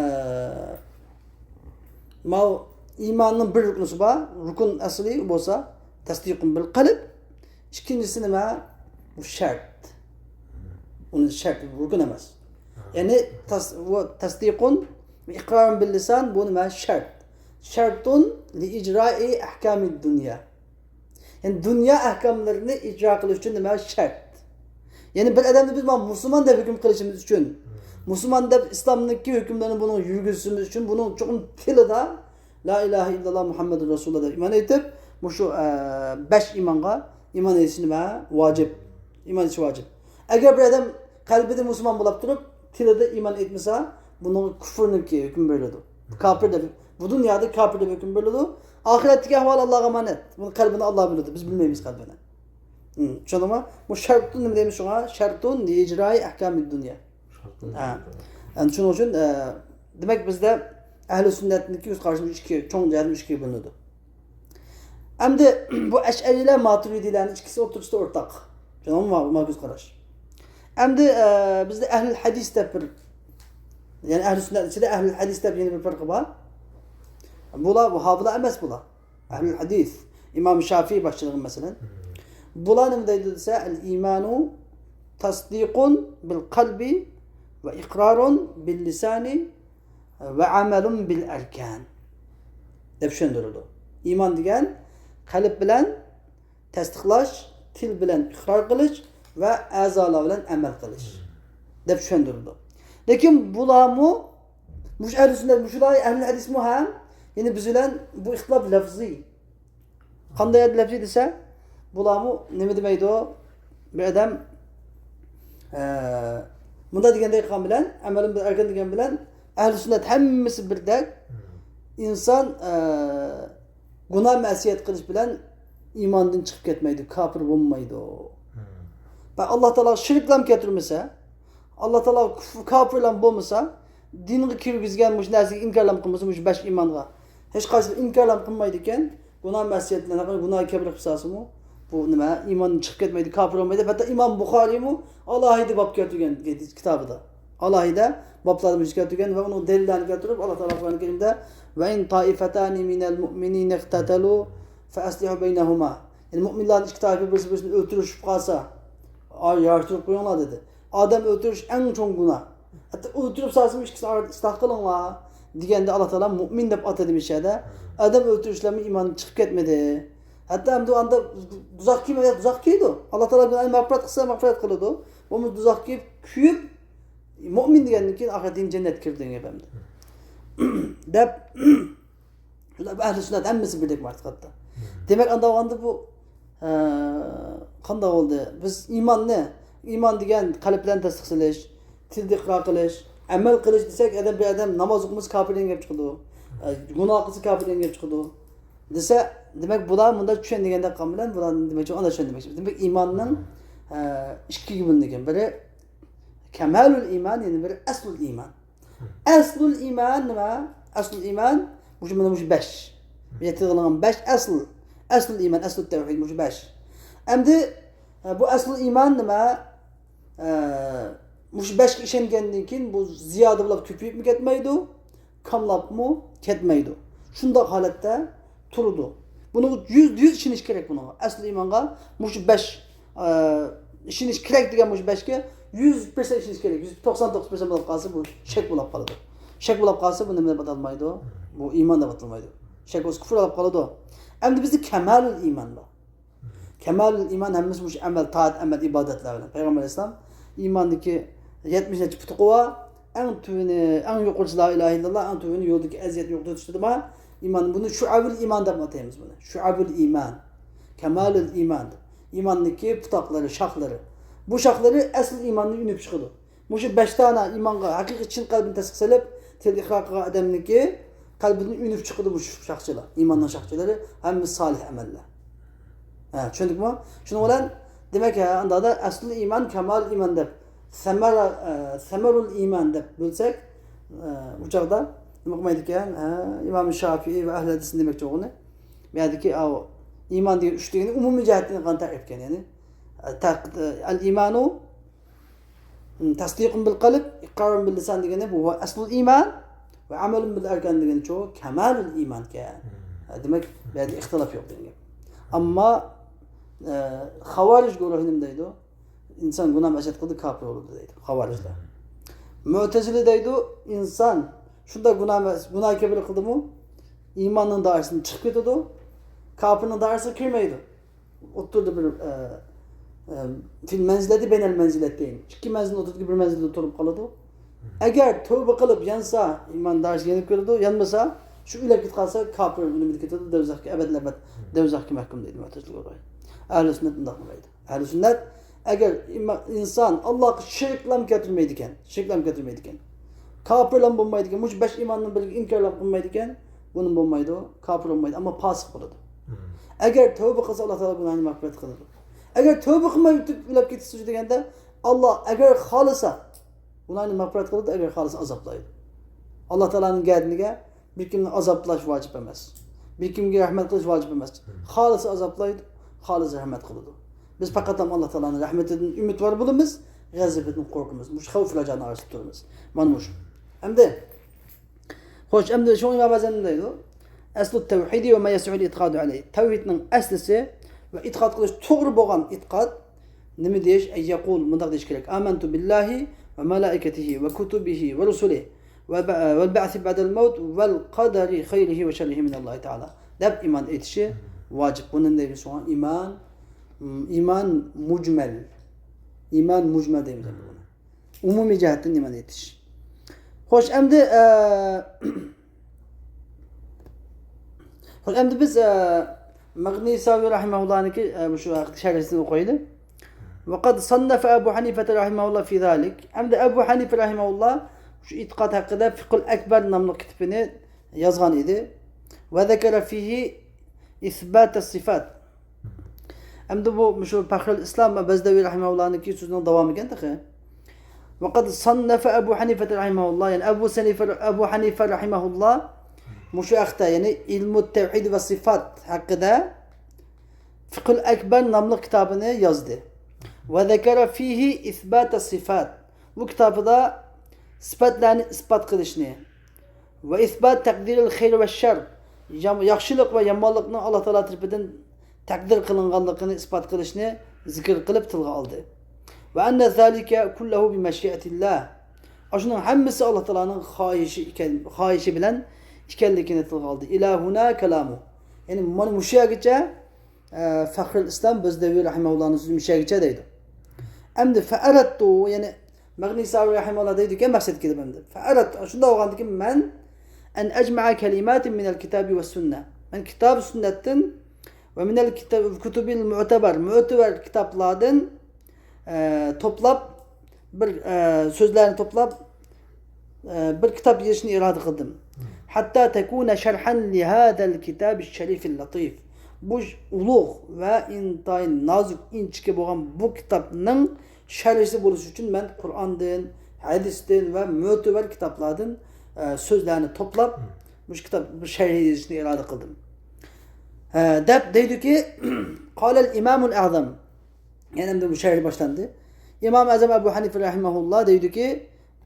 ماۋۇ ئىماننىڭ بىر رۇكنىسى بار، رۇكۇن ئەسلى بولسا، تەسدىقۇن بىل قەلب، ئىككىنچىسى نېمە؟ بۇ شەرت. ئۇنى شەرت، رۇكۇن ئەمەس. يەنى تەس-، بۇ تەسدىقۇن ئىقرارۇن بىل لىسان، بۇ نېمە؟ شەرت. شەرتۇن لىئىجرائى ئەھكامىد دۇنيا. يەنى دۇنيا ئەھكاملىرىنى ئىجرا قىلىش ئۈچۈن نېمە؟ شەرت. يەنى بىر ئادەمنى بىز مانا مۇسۇلمان دەپ ھۆكۈم قىلىشىمىز ئۈچۈن، مۇسۇلمان دەپ ئىسلامنىڭكى ھۆكۈملىرىنى بۇنىڭ يۈرگۈزۈشىمىز ئۈچۈن بۇنىڭ چوقۇم تىلىدا لا ئىلاھە ئىللاللا مۇھەممەدۇر رەسۇلۇللا دەپ ئىمان ئېيتىپ، مۇشۇ، ئە، بەش ئىمانغا ئىمان ئېيتىش نېمە؟ ۋاجىپ. ئىمان ئېيتىش ۋاجىپ. ئەگەر بىر ئادەم قەلبىدە مۇسۇلمان بولاپ تۇرۇپ، تىلىدا ئىمان ئېيتمىسا، بۇنىڭغا كۇفرنىڭكى ھۆكمى بېرىلىدۇ. كاپىر دەپ، بۇ دۇنيادا كاپىر دەپ ھۆكۈم بېرىلىدۇ. ئاخىرەتتىكى ئەھۋالى ئاللاغا ئامانەت. بۇنىڭ قەلبىنى ئاللا بىلىدۇ، بىز بىلمەيمىز قەلبىنى. ھىم، چۈشەندىڭمۇ؟ بۇ شەرتۇن نېمە دەيمىز شۇڭا؟ شەرتۇن لىئىجرائى ئەھكامىد دۇنيا. ھە. ئەمدى شۇنىڭ ئۈچۈن، ئە، دېمەك، بىزدە ئەھلى سۈننەتنىڭكى يۈز قارىشى ئىككى، چوڭ جەھەتتىن ئىككىگە بۆلۈنىدۇ. ئەمدى بۇ ئەشئەرىيلەر، ماتۇرىدىيلەرنىڭ ئىككىسى ئوتتۇرىسىدا ئورتاق. شۇنىڭمۇ ما-، ما كۆز قاراش. ئەمدى، ئە، بىزدە ئەھلىل ھەدىس دەپ بىر، يەنى ئەھلى سۈننەت ئىچىدە ئەھلىل ھەدىس دەپ يەنە بىر پىرقە بار. بۇلار ۋاھابىلار ئەمەس بۇلار. ئەھلىل ھەدىس. ئىمام شافىئى باشچىلىقى مەسىلەن. بۇلار نېمە دەيدۇ دېسە، ئەل ئىمانۇ تەسدىقۇن بىل قەلبى ۋە ئىقرارۇن بىل لىسانى ۋە ئەمەلۇن بىل ئەركان دەپ چۈشەندۈرىدۇ. ئىمان دېگەن قەلب بىلەن تەستىقلاش، تىل بىلەن ئىقرار قىلىش ۋە ئەزالار بىلەن ئەمەل قىلىش دەپ چۈشەندۈرىدۇ. لېكىن بۇلارمۇ، مۇشۇ ئەھلى سۈننەت، مۇشۇلار ئەھلى ھەدىسمۇ ھەم، يەنى بىز بىلەن بۇ ئىختىلاپ لەفزىي. قانداق يەردە لەپسى دېسە، بۇلارمۇ نېمە دېمەيدۇ؟ بىر ئادەم، ئە، مۇنداق دېگەندەك قىلغان بىلەن، ئەمەلىم بىر ئەركان دېگەن بىلەن، ئەھلى سۈننەت ھەممىسى بىردەك. ئىنسان، ئە، گۇناھ مەسىيەت قىلىش بىلەن ئىماندىن چىقىپ كەتمەيدۇ، كاپىر بولمايدۇ. بە ئاللا تائالاغا شېرىكلام كەلتۈرمىسە، ئاللا تائالاغا كۇف-، كاپىرلام بولمىسا، دىنغا كىرگۈزگەن مۇشۇ نەرسىگە ئىنكارلام قىلمىسا، مۇشۇ بەش ئىمانغا ھېچقايسى ئىنكارلام قىلمايدىكەن، گۇناھ مەسىيەتلەرنى، گۇناھ كەبىرە قىلساسىمۇ، بۇ نېمە، ئىماندىن چىقىپ كەتمەيدۇ، كاپىر بولمايدۇ. ھەتتا ئىمام بۇخارىيمۇ ئالاھىدە باب كەلتۈرگەن كىتابىدا. ئالاھىدە بابلاردا مۇشۇ كەلتۈرگەن ۋە ئۇنىڭ دەلىللەرنى كەلتۈرۈپ، ئاللا تائالا قۇرئان كەرىمدە، «ۋە ئىن تائىفەتانى مىنەل مۇئمىنىنە ئىقتەتەلۇ فەئەسلىھۇ بەينەھۇما.» يەنى مۇئمىنلارنىڭ ئىككى تائىپە بىرسى بىرسىنى ئۆلتۈرۈشۈپ قالسا، ئارا ياراشتۇرۇپ قويۇڭلار دېدى. ئادەم ئۆلتۈرۈش ئەڭ چوڭ گۇناھ. ھەتتا ئۆلتۈرۈپ سالسىمۇ ئىككىسىنى ئارىدا ئىسلاھ قىلىڭلار دېگەندە، ئاللا تائالا مۇئمىن دەپ ئاتىدى مۇشۇ يەردە. ئادەم ئۆلتۈرۈشلەرمۇ ئىماندىن چىقىپ كەتمىدى. ھەتتا ئەمدى ئاندا دوزاخقا كىرمەي، دوزاخقا كىرىدۇ. ئاللا تائالا بىلەن مەغپىرەت قىلسا، مەغپىرەت قىلىدۇ. بولمىسا دوزاخقا كىرىپ، كۆيۈپ، مۇئمىن دېگەندىن كېيىن ئاخىرەتتە جەننەتكە كىرىدۇ دېگەن گەپ ئەمدى. دەپ، ئەھلى سۈننەت ھەممىسى بىردەك بۇ ئېتىقادتا. دېمەك، ئاندا بولغاندا بۇ، ئە، قانداق بولدى؟ بىز ئىماننى، ئىمان دېگەن قەلب بىلەن تەستىقلىشىش، تىلدا ئىقرار قىلىش، ئەمەل قىلىش دېسەك، ئادەم، بىر ئادەم ناماز ئوقۇمىسا كاپىر دېگەن گەپ چىقىدۇ. ئە، گۇناھ قىلسا كاپىر دېگەن گەپ چىقىدۇ. دېسە، دېمەك، بۇلار مۇنداق چۈشەن دېگەندەك قىلغان بىلەن، بۇلار دېمەكچى، ئانداق چۈشەن دېمەكچى. دېمەك، ئىماننىڭ، ئە، ئىككىگە بۆلۈنگەن. بىرى كەمالۇل ئىمان، يەنە بىرى ئەسلۇل ئىمان. ئەسلۇل ئىمان نېمە؟ ئەسلۇل ئىمان، مۇشۇ، مانا مۇشۇ بەش. بۇ يەتتە قىلىنغان بەش ئەسل. ئەسلۇل ئىمان، ئەسلۇت تەۋھىد، مۇشۇ بەش. ئەمدى، ئە، بۇ ئەسلۇل ئىمان نېمە؟ ئە، مۇشۇ بەشكە ئىشەنگەندىن كېيىن بۇ زىيادە بولۇپ كۆپىيىپمۇ كەتمەيدۇ، كاملاپمۇ كەتمەيدۇ. شۇنداق ھالەتتە تۇرىدۇ. بۇنىڭغا يۈزدە يۈز ئىشىنىش كېرەك بۇنىڭغا. ئەسلى ئىمانغا مۇشۇ بەش، ئە، ئىشىنىش كېرەك دېگەن مۇشۇ بەشكە يۈز پىرسەنت ئىشىنىش كېرەك. يۈز توقسان توققۇز پىرسەنت بولۇپ قالسا، بۇ شەك بولۇپ قالىدۇ. شەك بولۇپ قالسا، بۇ نېمە دەپ ئاتالمايدۇ؟ بۇ ئىمان دەپ ئاتالمايدۇ. شەك بولسا، كۇفر بولۇپ قالىدۇ. ئەمدى بىزدە كەمالۇل ئىمان بار. كەمالۇل ئىمان ھەممىسى مۇشۇ ئەمەل، تائەت، ئەمەل، ئىبادەتلەر بىلەن. پەيغەمبەر ئەلەيھىسسالام ئىماندىكى يەتمىش نەچچە پۇتى بار، ئەڭ تۆۋىنى، ئەڭ يۇقىرىسى لا ئىلاھە ئىللاللا، ئەڭ تۆۋىنى يولدىكى ئەزىيەتنى يوقىتىۋېتىشتە بار. ئىمان، بۇنى شۇئەبۇل ئىمان دەپ ئاتايمىز بۇنى. شۇئەبۇل ئىمان. كەمالۇل ئىمان. ئىماندىكى پۇتاقلىرى، شاخلىرى. بۇ شاخلىرى ئەسلى ئىماندىن ئۈنۈپ چىقىدۇ. مۇشۇ بەش دانە ئىمانغا ھەقىقىي چىن قەلبىنى تەستىق سېلىپ، تىلدا ئىقرار قىلغان ئادەمنىڭكى قەلبىدىن ئۈنۈپ چىقىدۇ مۇشۇ شاخچىلار. ئىماننىڭ شاخچىلىرى ھەممىسى سالىھ ئەمەللەر. ھە، چۈشەندۇقمۇ؟ شۇنىڭ بىلەن دېمەك، ھە، ئانداقتا ئەسلۇل ئىمان، كامال ئىمان دەپ، سەمەرە، ئە، سەمەرۇل ئىمان دەپ بۆلسەك، ئە، ئۇ چاغدا نېمە قىلمايدىكەن؟ ھە، ئىمام شافىئىي ۋە ئەھلى ھەدىسنى دېمەكچى بولغىنى. بۇ يەردىكى ئاۋۇ ئىمان دېگەن ئۈچ دېگىنى ئۇمۇمىي جەھەتتىن قانداق تەرىپ ئىكەن، يەنى، ئە، تەق-، ئە، ئەل ئىمانۇ تەسدىقۇن بىل قەلب، ئىقرارۇن بىل لىسان دېگىنى بۇ ئەسلۇل ئىمان ۋە ئەمەلۇن بىل ئەركان دېگىنى شۇ كامالۇل ئىمان ئىكەن. دېمەك، بۇ يەردە ئىختىلاپ يوق دېگەن گەپ. ئەمما، ئە، خاۋارىج گۇرۇھى نېمە دەيدۇ؟ ئىنسان گۇناھ مەسىيەت قىلدى، كاپىر بولدى دەيدۇ خاۋارىجلار. مۇئتەزىلە دەيدۇ، ئىنسان شۇنداق گۇناھ، گۇناھ كەبىرە قىلدىمۇ، ئىماننىڭ دائىرىسىدىن چىقىپ كېتىدۇ، كاپىرنىڭ دائىرىسىگە كىرمەيدۇ. ئوتتۇرىدا بىر، ئە، ئە، فىل مەنزىلەتى بەينەل مەنزىلەتەين. ئىككى مەنزىلنىڭ ئوتتۇرىدىكى بىر مەنزىلدە تۇرۇپ قالىدۇ. ئەگەر تەۋبە قىلىپ يانسا، ئىمان دائىرىسىگە يېنىپ كىرىدۇ، يانمىسا، شۇ ئۆلۈپ كېتىپ قالسا، كاپىر ئۆلۈمىدە كېتىدۇ، دوزاخقا، ئەبەدىل ئەبەد دوزاخقا مەھكۇم دەيدۇ مۇئتەزىلە گۇرۇھى. ئەھلى سۈننەت ئۇنداق دېمەيدۇ. ئەھلى سۈننەت، ئەگەر ئىما-، ئىنسان ئاللاغا شېرىكلەم كەلتۈرمەيدىكەن، شېرىكلەم كەلتۈرمەيدىكەن، كاپىرلام بولمايدىكەن، مۇشۇ بەش ئىماننىڭ بىرىگە ئىنكارلام قىلمايدىكەن، بۇنى بولمايدۇ، كاپىر بولمايدۇ، ئەمما پاسىق بولىدۇ. ئەگەر تەۋبە قىلسا، ئاللا تائالا گۇناھىنى مەغپىرەت قىلىدۇ. ئەگەر تەۋبە قىلماي ئۆتۈپ ئۆلۈپ كېتىسىچۇ دېگەندە، ئاللا ئەگەر خالىسا، گۇناھىنى مەغپىرەت قىلىدۇ، ئەگەر خالىسا ئازابلايدۇ. ئاللا تائالانىڭ گەدىنىگە بىر كىمنى ئازابلاش ۋاجىپ ئەمەس. بىر كىمگە رەھمەت قىلىش ۋاجىپ ئەمەس. خالىسا ئازابلايدۇ، خالىسا رەھمەت قىلىدۇ. بىز پەقەت ئاللا تائالانىڭ رەھمىتىدىن ئۈمىدۋار بولىمىز، غەزىپىدىن قورقىمىز. مۇشۇ خەۋپ رەجانىڭ ئارىسىدا تۇرىمىز. مانا مۇشۇ. ئەمدى، خوش، ئەمدى شۇڭا ئىمام ئەزەم دەيدۇ، ئەسلۇ تەۋھىدى ۋە ما يەسلۇھۇل ئېتىقادۇ ئەلەيھ. تەۋھىدنىڭ ئەسلىسى ۋە ئېتىقاد قىلىش توغرا بولغان ئېتىقاد نېمە دېيىش؟ ئەن يەقۇل، مۇنداق دېيىش كېرەك. ئامەنتۇ بىللاھى ۋە مالائىكەتىھى ۋە كۇتۇبىھى ۋە رۇسۇلىھ ۋە بە-، ۋەل بەئسى بەئدەل مەۋت ۋەل قەدەرى خەيرىھى ۋە شەررىھى مىنەللاھى تائالا دەپ ئىمان ئېيتىشى ۋاجىپ. بۇنى نېمە دەيمىز شۇڭا؟ ئىمان، ئىمان مۇجمەل. ئىمان مۇجمەل دەيمىز ئەمدى بۇنى. ئومۇمىي جەھەتتىن ئىمان ئېيتىش. خوش، ئەمدى، ئە، خوش، ئەمدى بىز، ئە، مەغنىساۋى رەھىمەھۇللانىڭكى، ئە، مۇشۇ ھەقتە شەرھىسىنى ئوقۇيلى. ۋەقەد سەننەفە ئەبۇ ھەنىفەتە رەھىمەھۇللا فى زالىك. ئەمدى ئەبۇ ھەنىفە رەھىمەھۇللا شۇ ئېتىقاد ھەققىدە فىقھۇل ئەكبەر ناملىق كىتابىنى يازغان ئىدى. ۋە زەكەرە فىھى ئىسباتەس سىفات. ئەمدى بۇ مۇشۇ پەخرۇل ئىسلام بەزدەۋى رەھىمەھۇللانىڭكى سۆزىنىڭ داۋامى ئىكەن تېخى. ۋەقەد سەننەفە ئەبۇ ھەنىفەتە رەھىمەھۇللا، يەنى ئەبۇ سەنىفە، ئەبۇ ھەنىفە رەھىمەھۇللا مۇشۇ ھەقتە، يەنى ئىلمۇ تەۋھىد ۋە سىفات ھەققىدە فىقھۇل ئەكبەر ناملىق كىتابىنى يازدى. ۋە زەكەرە فىھى ئىسباتەس سىفات. بۇ كىتابىدا سىپەتلەرنى ئىسپات قىلىشنى، ۋە ئىسبات تەقدىرىل خەير ۋە شەر، يام-، ياخشىلىق ۋە يامانلىقنىڭ ئاللا تائالا تەرىپىدىن تەقدىر قىلىنغانلىقىنى ئىسپات قىلىشنى زىكىر قىلىپ تىلغا ئالدى. ۋە ئەننە زالىكە كۇللەھۇ بىمەشىئەتىللا. ئاشۇنىڭ ھەممىسى ئاللا تائالانىڭ خاھىشى ئىكەن، خاھىشى بىلەن ئىكەنلىكىنى تىلغا ئالدى. ئىلا ھۇنا كالامۇ. يەنى مانا مۇشۇ يەرگىچە ئە، فەخرۇل ئىسلام بەزدەۋى رەھىمەھۇللانىڭ سۆزى مۇشۇ يەرگىچە دەيدۇ. ئەمدى فەئەرەتتۇ، يەنى مەغنىساۋى رەھىمەھۇللا دەيدىكەن، مەقسەتكە كېلىپ ئەمدى. فەئەرەتتۇ، شۇنداق بولغاندىكىن مەن، ئەن ئەجمەئە كەلىماتىن مىنەل كىتابى ۋەسسۇننە. مەن كىتاب سۈننەتتىن ۋە مىنەل كىتاب، كۇتۇبىل مۇئتەبەر، مۆتىۋەر كىتابلاردىن ئە، توپلاپ، بىر، ئە، سۆزلەرنى توپلاپ، ئە، بىر كىتاب يېزىشنى ئىرادە قىلدىم. ھەتتا تەكۇنە شەرھەن لىھازەل كىتابىش شەرىفىل لەتىف. بۇ ئۇلۇغ ۋە ئىنتايىن نازۇك، ئىنچىكە بولغان بۇ كىتابنىڭ شەرھىسى بولۇش ئۈچۈن مەن قۇرئاندىن، ھەدىستىن ۋە مۆتىۋەر كىتابلاردىن، ئە، سۆزلەرنى توپلاپ، مۇشۇ كىتاب، بۇ شەرھى يېزىشنى ئىرادە قىلدىم. ئە، دەپ دەيدۇكى، قالەل ئىمامۇل ئەزەم. يەنە ئەمدى بۇ شەرھى باشلاندى. ئىمام ئەزەم ئەبۇ ھەنىفە رەھىمەھۇللا دەيدۇكى،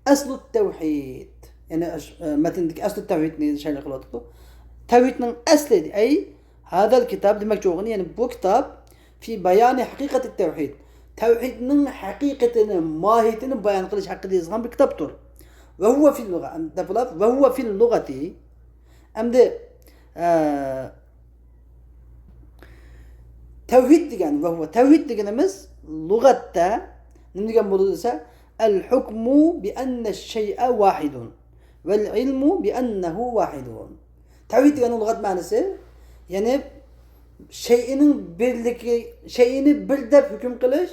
ئەسلۇت تەۋھىد. يەنى ئەش-، ئە، مەتندىكى ئەسلۇت تەۋھىدنى شەرھ قىلىۋاتىدۇ. تەۋھىدنىڭ ئەسلى، ئەي، ھازەل كىتاب دېمەكچى بولغىنى، يەنى بۇ كىتاب، فى بايانى ھەقىقەتىت تەۋھىد. تەۋھىدنىڭ ھەقىقىتىنى، ماھىيىتىنى بايان قىلىش ھەققىدە يېزىلغان بىر كىتابتۇر. ۋە ھۇۋە فىل لۇغە، دەپ بولۇپ، ۋە ھۇۋە فىل لۇغەتى. ئەمدى، ئە، تەۋھىد دېگەن، ۋە ھۇۋە، تەۋھىد دېگىنىمىز لۇغەتتە نېمە دېگەن بولىدۇ دېسە، ئەل ھۇكمۇ بىئەننە شەيئە ۋاھىدۇن ۋەل ئىلمۇ بىئەننەھۇ ۋاھىدۇن. تەۋھىد دېگەننىڭ لۇغەت مەنىسى، يەنى شەيئىنىڭ بىرلىكى، شەيئىنى بىر دەپ ھۆكۈم قىلىش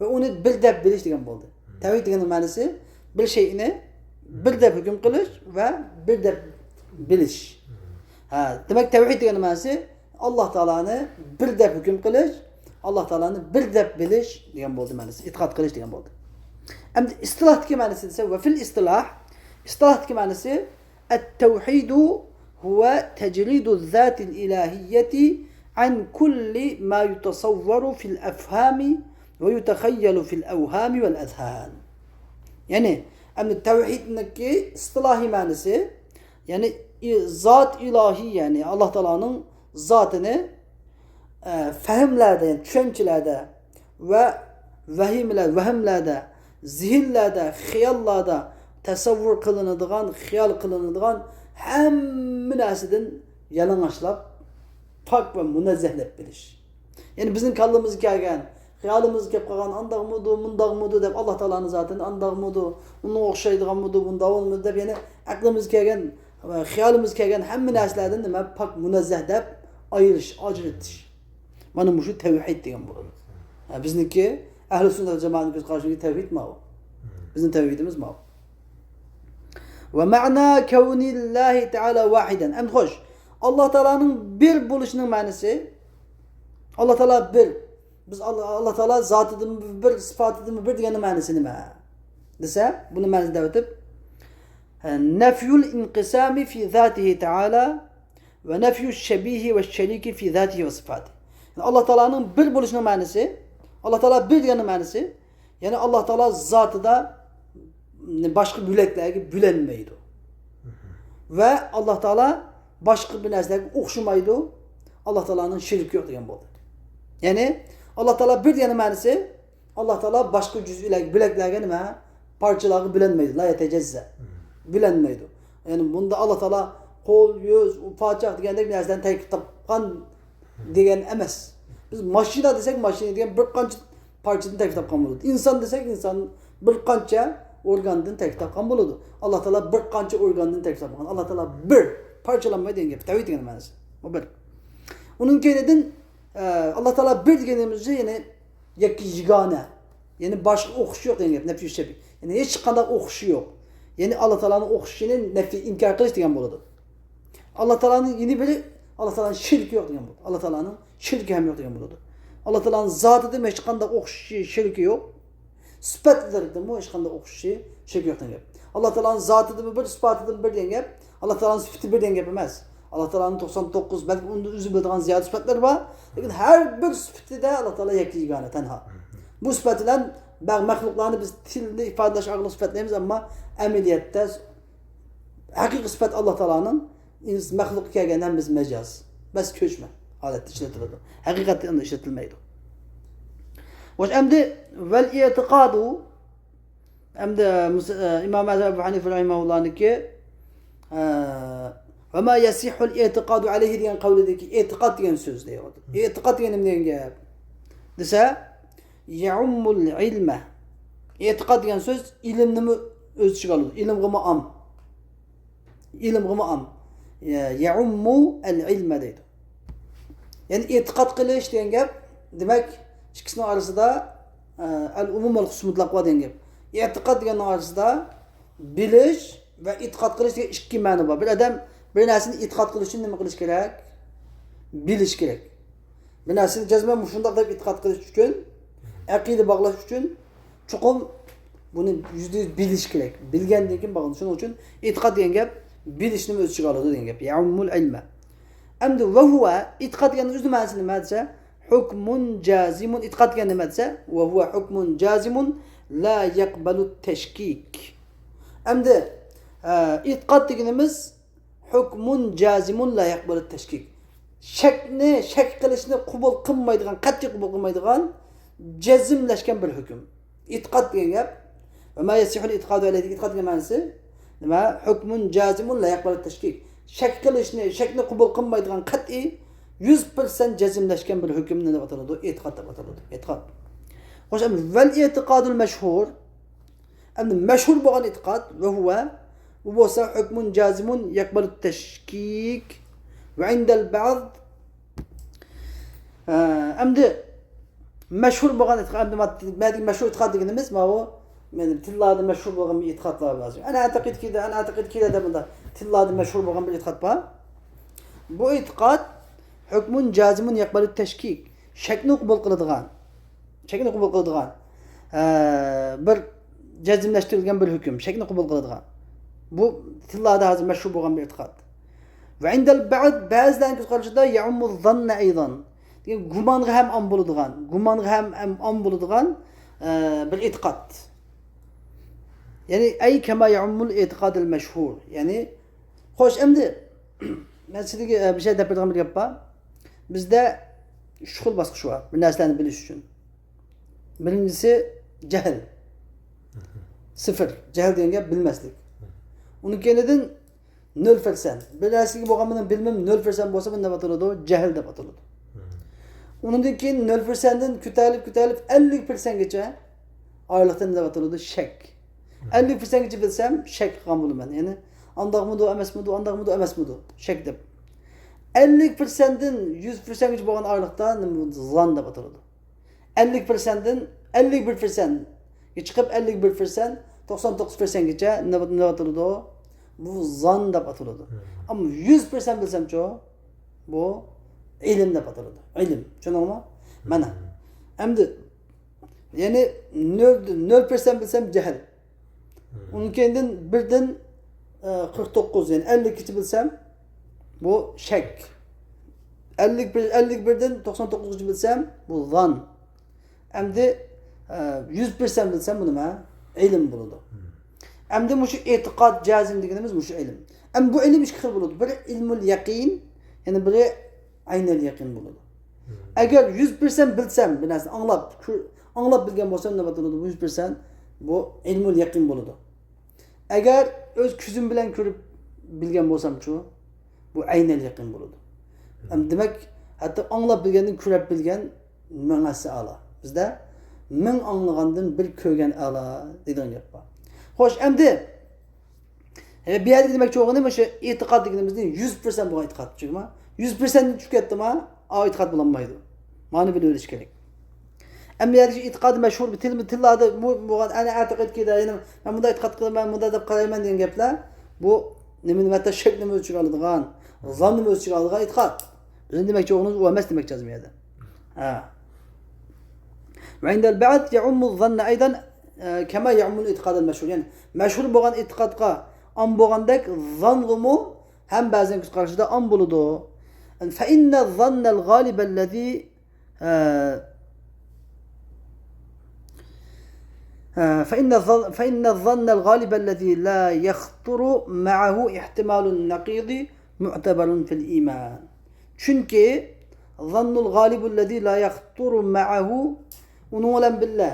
ۋە ئۇنى بىر دەپ بىلىش دېگەن بولدى. تەۋھىد دېگەننىڭ مەنىسى بىر شەيئىنى بىر دەپ ھۆكۈم قىلىش ۋە بىر دەپ بىلىش. ھە، دېمەك، تەۋھىد دېگەننىڭ مەنىسى ئاللا تائالانى بىر دەپ ھۆكۈم قىلىش، ئاللا تائالانى بىر دەپ بىلىش دېگەن بولدى مەنىسى، ئېتىقاد قىلىش دېگەن بولدى. ئەمدى ئىستىلاھتىكى مەنىسى دېسە، ۋە فىل ئىستىلاھ، ئىستىلاھتىكى مەنىسى، التوحيد هو تجريد الذات الإلهية عن كل ما يتصور في الأفهام ويتخيل في الأوهام والأذهان. يەنى، ئەمدى تەۋھىدنىڭكى ئىستىلاھىي مەنىسى، يەنى، ئى-، زات ئىلاھىي، يەنى ئاللا تائالانىڭ زاتىنى، ئە، فەھىملەردە، يەنى چۈشەنچىلەردە ۋە ۋەھىمىلەر، ۋەھىملەردە، زېھىنلەردە، خىياللاردا تەسەۋۋۇر قىلىنىدىغان، خىيال قىلىنىدىغان ھەممە نەرسىدىن يالىڭاچلاپ، پاك ۋە مۇنەززەھلەپ بىلىش. يەنى بىزنىڭ كاللىمىزغا كەلگەن، خىيالىمىزغا كەپ قالغان، ئانداقمىدۇ، مۇنداقمىدۇ دەپ، ئاللا تائالانىڭ زاتىنى ئانداقمىدۇ، ئۇنىڭغا ئوخشايدىغانمىدۇ، بۇنداقمىدۇ دەپ، يەنى ئەقلىمىزگە كەلگەن، خىيالىمىزغا كەلگەن ھەممە نەرسىلەردىن نېمە؟ پاك، مۇنەززەھ دەپ ئايرىش، ئاجرىتىش. مانا مۇشۇ تەۋھىد دېگەن بولىدۇ. ھە، بىزنىڭكى ئەھلى سۈننەت ۋەل جامائەتنىڭ كۆز قارىشىدىكى تەۋھىد ماۋۇ. بىزنىڭ تەۋھىدىمىز ماۋۇ. ومعنى كون الله تعالى واحدا. ئەمدى خوش، ئاللا تائالانىڭ بىر بولۇشىنىڭ مەنىسى، ئاللا تائالا بىر. بىز ئاللا، ئاللا تائالا زاتىدىنمۇ بىر، سىپاتىدىنمۇ بىر دېگەننىڭ مەنىسى نېمە؟ دېسە، بۇنىڭ مەنىسىنى دەۋېتىپ، نفي الانقسام في ذاته تعالى ونفي الشبيه والشريك في ذاته وصفاته. يەنى ئاللا تائالانىڭ بىر بولۇشىنىڭ مەنىسى، ئاللا تائالا بىر دېگەننىڭ مەنىسى، يەنى ئاللا تائالا زاتىدا باشقا بۆلەكلەرگە بۆلەنمەيدۇ. ۋە ئاللا تائالا باشقا بىر نەرسىلەرگە ئوخشىمايدۇ. ئاللا تائالانىڭ شېرىكى يوق دېگەن بولدى. يەنى ئاللا تائالا بىر دېگەننىڭ مەنىسى، ئاللا تائالا باشقا جۈزئىلەرگە، بۆلەكلەرگە نېمە؟ پارچىلارغا بۆلەنمەيدۇ. لا يتجزأ. بۆلەنمەيدۇ. يەنى بۇندا ئاللا تائالا قول، يۈز، پاچاق دېگەندەك نەرسىلەرنى تەركىب تاپقان دېگەن ئەمەس. بىز ماشىنا دېسەك، ماشىنا دېگەن بىر قانچە پارچىدىن تەركىب تاپقان بولىدۇ. ئىنسان دېسەك، ئىنسان بىر قانچە ئورگاندىن تەركىب تاپقان بولىدۇ. ئاللا تائالا بىر قانچە ئورگاندىن تەركىب تاپقان. ئاللا تائالا بىر، پارچىلانمايدۇ دېگەن گەپ. تەۋھىد دېگەن مەنىسى. ئۇ بىر. ئۇنىڭ كەينىدىن، ئە، ئاللا تائالا بىر دېگىنىمىزچە، يەنى يەككە يېگانە. يەنى باشقا ئوخشىشى يوق دېگەن گەپ، نەفيۇ شەبىھ. يەنى ھېچقانداق ئوخشىشى يوق. يەنى ئاللا تائالانىڭ ئوخشىشىنى نەفيى، ئىنكار قىلىش دېگەن بولىدۇ. ئاللا تائالانىڭ يەنە بىرى، ئاللا تائالانىڭ شېرىكى يوق دېگەن بولىدۇ. ئاللا تائالانىڭ شېرىكى ھەم يوق دېگەن بولىدۇ. ئاللا تائالانىڭ زاتىدىمۇ ھېچقانداق ئوخشىشى، شېرىكى يوق. سۈپەتلىرىدىمۇ ھېچقانداق ئوخشىشى، شېرىكى يوق دېگەن گەپ. ئاللا تائالانىڭ زاتىدىمۇ بىر، سۈپەتىدىمۇ بىر دېگەن گەپ. ئاللا تائالانىڭ سۈپىتى بىر دېگەن گەپ ئەمەس. ئاللا تائالانىڭ توقسان توققۇز، بەلكى ئۇنىڭدىن ئۆزى بىلىدىغان زىيادە سۈپەتلىرى بار. لېكىن ھەر بىر سۈپىتىدە ئاللا تائالا يەككە يېگانە، تەنھا. بۇ سۈپەت بىلەن بەزى مەخلۇقلارنى بىز تىلدا ئىپادىلەش ئارقىلىق سۈپەتلەيمىز، ئەمما ئەمەلىيەتتە ھەقىقىي سۈپەت ئاللا تائالانىڭ، مەخلۇققا كەلگەندە ھەممىسى مەجاز. بەس، كۆچمە ھالەتتە ئىشلىتىلىدۇ. ھەقىقەتتە ئۇنداق ئىشلىتىلمەيدۇ. خوش، ئەمدى ۋەل ئېتىقادۇ، ئەمدى مۇس-، ئە، ئىمام ئەزەم ئەبۇ ھەنىفە رەھىمەھۇللانىڭكى، ئە، ۋە ما يەسىھھۇل ئېتىقادۇ ئەلەيھى دېگەن قەۋلىدىكى ئېتىقاد دېگەن سۆز دەيدۇ. ئېتىقاد دېگەن نېمە دېگەن گەپ دېسە، يەئۇممۇل ئىلمە. ئېتىقاد دېگەن سۆز ئىلىمنىمۇ ئۆز ئىچىگە ئالىدۇ. ئىلىمغىمۇ ئام. ئىلىمغىمۇ ئام. يە-، يەئۇممۇ ئەل ئىلمە دەيدۇ. يەنى ئېتىقاد قىلىش دېگەن گەپ، دېمەك، ئىككىسىنىڭ ئارىسىدا، ئە، ئەل ئومۇم ۋەل خۇسۇس مۇتلەق بار دېگەن گەپ. ئېتىقاد دېگەننىڭ ئارىسىدا بىلىش ۋە ئېتىقاد قىلىش دېگەن ئىككى مەنە بار. بىر ئادەم بىر نەرسىنى ئېتىقاد قىلىش ئۈچۈن نېمە قىلىش كېرەك؟ بىلىش كېرەك. بىر نەرسىنى جەزمەن مۇشۇنداق دەپ ئېتىقاد قىلىش ئۈچۈن، ئەقىدە باغلاش ئۈچۈن چوقۇم بۇنى يۈزدە يۈز بىلىش كېرەك. بىلگەندىن كېيىن باغلىنىش. شۇنىڭ ئۈچۈن ئېتىقاد دېگەن گەپ بىلىشنىمۇ ئۆز ئىچىگە ئالىدۇ دېگەن گەپ. يەئۇممۇل ئىلمە. ئەمدى ۋە ھۇۋە، ئېتىقاد دېگەننىڭ ئۆزىنىڭ مەنىسى نېمە دېسە، ھۇكمۇن جازىمۇن. ئېتىقاد دېگەن نېمە دېسە، ۋە ھۇۋە ھۇكمۇن جازىمۇن لا يەقبەلۇت تەشكىك. ئەمدى، ئە، ئېتىقاد دېگىنىمىز ھۇكمۇن جازىمۇن لا يەقبەلۇت تەشكىك. شەكنى، شەك قىلىشنى قوبۇل قىلمايدىغان، قەتئىي قوبۇل قىلمايدىغان جەزملەشكەن بىر ھۆكۈم. ئېتىقاد دېگەن گەپ. ۋە ما يەسىھھۇل ئېتىقادۇ ئەلەيھى، ئېتىقاد دېگەن مەنىسى نېمە؟ ھۇكمۇن جازىمۇن لا يەقبەلۇت تەشكىك. شەك قىلىشنى، شەكنى قوبۇل قىلمايدىغان، قەتئىي، يۈز پىرسەنت جەزملەشكەن بىر ھۆكۈم نېمە دەپ ئاتىلىدۇ؟ ئېتىقاد دەپ ئاتىلىدۇ. ئېتىقاد. خوش، ئەمدى ۋەل ئېتىقادۇل مەشھۇر. ئەمدى مەشھۇر بولغان ئېتىقاد، ۋە ھۇۋە، ئۇ بولسا ھۇكمۇن جازىمۇن يەقبەلۇت تەشكىك ۋە ئىندەل بەئز. ئە، ئەمدى مەشھۇر بولغان ئېتىقاد، ئەمدى مە-، مەدىكى مەشھۇر ئېتىقاد دېگىنىمىز ماۋۇ، مەن تىللادا مەشھۇر بولغان بىر ئېتىقادلار بار. ئەنا ئەتىقىد كىدە، ئەنا ئەتىقىد كىدە دەپ مۇنداق تىللادا مەشھۇر بولغان بىر ئېتىقاد بار. بۇ ئېتىقاد ھۆكمۇن جازىمۇن يەقبەلۇ تەشكىك. شەكنى قوبۇل قىلىدىغان، شەكنى قوبۇل قىلىدىغان، ئە، بىر جەزملەشتۈرۈلگەن بىر ھۆكۈم، شەكنى قوبۇل قىلىدىغان. بۇ تىللادا ھازىر مەشھۇر بولغان بىر ئېتىقاد. ۋە ئىندەل بەئد، بەزىلەرنىڭ كۆز قارىشىدا يەئۇممۇ زاننە ئەيزان. دېگەن گۇمانغا ھەم ئام بولىدىغان، گۇمانغا ھەم، ھەم ئام بولىدىغان، ئە، بىر ئېتىقاد. يەنى، ئەي كەما يەئۇممۇل ئېتىقادىل مەشھۇر. يەنى، خوش، ئەمدى مەن سىزگە، ئە، بىر شەي دەپ بېرىدىغان بىر گەپ بار. بىزدە ئۈچ خىل باسقۇچ بار، بىر نەرسىلەرنى بىلىش ئۈچۈن. بىرىنچىسى جەھىل. سىفىر. جەھىل دېگەن گەپ بىلمەسلىك. ئۇنىڭ كەينىدىن نۆل پىرسەنت. بىر نەرسىگە بولغان مېنىڭ بىلىمىم نۆل پىرسەنت بولسا، بۇ نېمە ئاتىلىدۇ؟ جەھىل دەپ ئاتىلىدۇ. ئۇنىڭدىن كېيىن نۆل پىرسەنتتىن كۆتەرىلىپ، كۆتەرىلىپ ئەللىك پىرسەنتكىچە ئارىلىقتا نېمە دەپ ئاتىلىدۇ؟ شەك. ئەللىك پىرسەنتكىچە بىلسەم، شەك قىلغان بولىمەن. يەنى ئانداقمىدۇ، ئەمەسمىدۇ، ئانداقمىدۇ، ئەمەسمىدۇ؟ شەك دەپ. ئەللىك پىرسەنتتىن يۈز پىرسەنتكىچە بولغان ئارىلىقتا نېمە؟ زان دەپ ئاتىلىدۇ. ئەللىك پىرسەنتتىن ئەللىك بىر پىرسەنتكە چىقىپ، ئەللىك بىر پىرسەنت، توقسان توققۇز پىرسەنتكىچە نېمە، نېمە ئاتىلىدۇ؟ بۇ زان دەپ ئاتىلىدۇ. ئەمما يۈز پىرسەنت بىلسەمچۇ؟ بۇ ئىلىم دەپ ئاتىلىدۇ. ئىلىم. چۈشەندىڭىزمۇ؟ مانا. ئەمدى، يەنى نۆل، نۆل پىرسەنت بىلسەم جەھىل. ئۇنىڭ كەينىدىن بىردىن، ئە، قىرىق توققۇز، يەنى ئەللىككىچە بىلسەم، بۇ شەك. ئەللىك بىر، ئەللىك بىردىن توقسان توققۇزغىچە بىلسەم، بۇ زان. ئەمدى، ئە، يۈز پىرسەنت بىلسەم، بۇ نېمە؟ ئىلىم بولىدۇ. ئەمدى مۇشۇ ئېتىقاد جازىم دېگىنىمىز مۇشۇ ئىلىم. ئەمدى بۇ ئىلىم ئىككى خىل بولىدۇ. بىرى ئىلمۇل يەقىن، يەنى بىرى ئەينەل يەقىن بولىدۇ. ئەگەر يۈز پىرسەنت بىلسەم، بىر نەرسىنى ئاڭلاپ، كۆ-، ئاڭلاپ بىلگەن بولسام، نېمە بولىدۇ؟ بۇ يۈز پىرسەنت بۇ ئىلمۇل يەقىن بولىدۇ. ئەگەر ئۆز كۆزۈم بىلەن كۆرۈپ بىلگەن بولسامچۇ؟ بۇ ئەينەل يەقىن بولىدۇ. ئەم، دېمەك، ھەتتا ئاڭلاپ بىلگەندىن كۆرۈپ بىلگەن مىڭ ھەسسە ئەلا. بىزدە مىڭ ئاڭلىغاندىن بىر كۆرگەن ئەلا دەيدىغان گەپ بار. خوش، ئەمدى، ئە، بۇ يەردىكى دېمەكچى بولغىنى مۇشۇ ئېتىقاد دېگىنىمىزنى يۈز پىرسەنت بولغان ئېتىقاد، چۈشەندىڭمۇ؟ يۈز پىرسەنتتىن چۈشۈپ كەتتىمۇ، ئاۋۇ ئېتىقاد بولالمايدۇ. مانا بىلىۋېلىش كېرەك. ئەمدى يەردىكى ئېتىقادى مەشھۇر بىر تىل، تىللاردا بۇ بولغان ئەنە ئەتىقىد كىدە، يەنى مەن مۇنداق ئېتىقاد قىلىمەن، مۇنداق دەپ قارايمەن دېگەن گەپلەر، بۇ نېمىنى ھەتتا شەكنىمۇ ئۆز ئىچىگە ئالىدىغان، زاننىمۇ ئۆز ئىچىگە ئالىدىغان ئېتىقاد. بىزنىڭ دېمەكچى بولغىنىمىز ئۇ ئەمەس دېمەكچى ھازىر بۇ يەردە. ھە. وعند البعض يعم الظن أيضا، ئە، كما يعم الاعتقاد المشهور. يەنى مەشھۇر بولغان ئېتىقادقا ئام بولغاندەك زانغىمۇ ھەم بەزىلەرنىڭ كۆز قارىشىدا ئام بولىدۇ. فإن الظن الغالب الذي، ئە، ئە، فإن الظن، فإن الظن الغالب الذي لا يخطر معه احتمال النقيض معتبر في الإيمان. چۈنكى ظن الغالب الذي لا يخطر معه، ئۇنىڭ بىلەن بىللە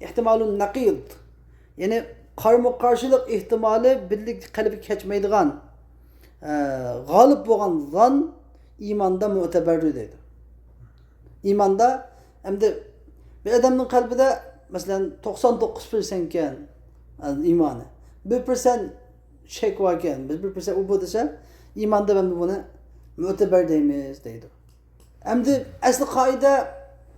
ئېھتىمالۇن نەقىد، يەنى قارىمۇ قارشىلىق ئېھتىمالى بىرلىكتە قەلبىگە كەچمەيدىغان، ئە، غالىب بولغان زان ئىماندا مۆتەبەردۇر دەيدۇ. ئىماندا، ئەمدى بىر ئادەمنىڭ قەلبىدە، مەسىلەن، توقسان توققۇز پىرسەنت ئىكەن، ئە، ئىمانى. بىر پىرسەنت شەك باركەن، بىز بىر پىرسەنت ئۇ بۇ دېسە، ئىماندا مەن بۇنى مۆتەبەر دەيمىز دەيدۇ. ئەمدى ئەسلى قائىدە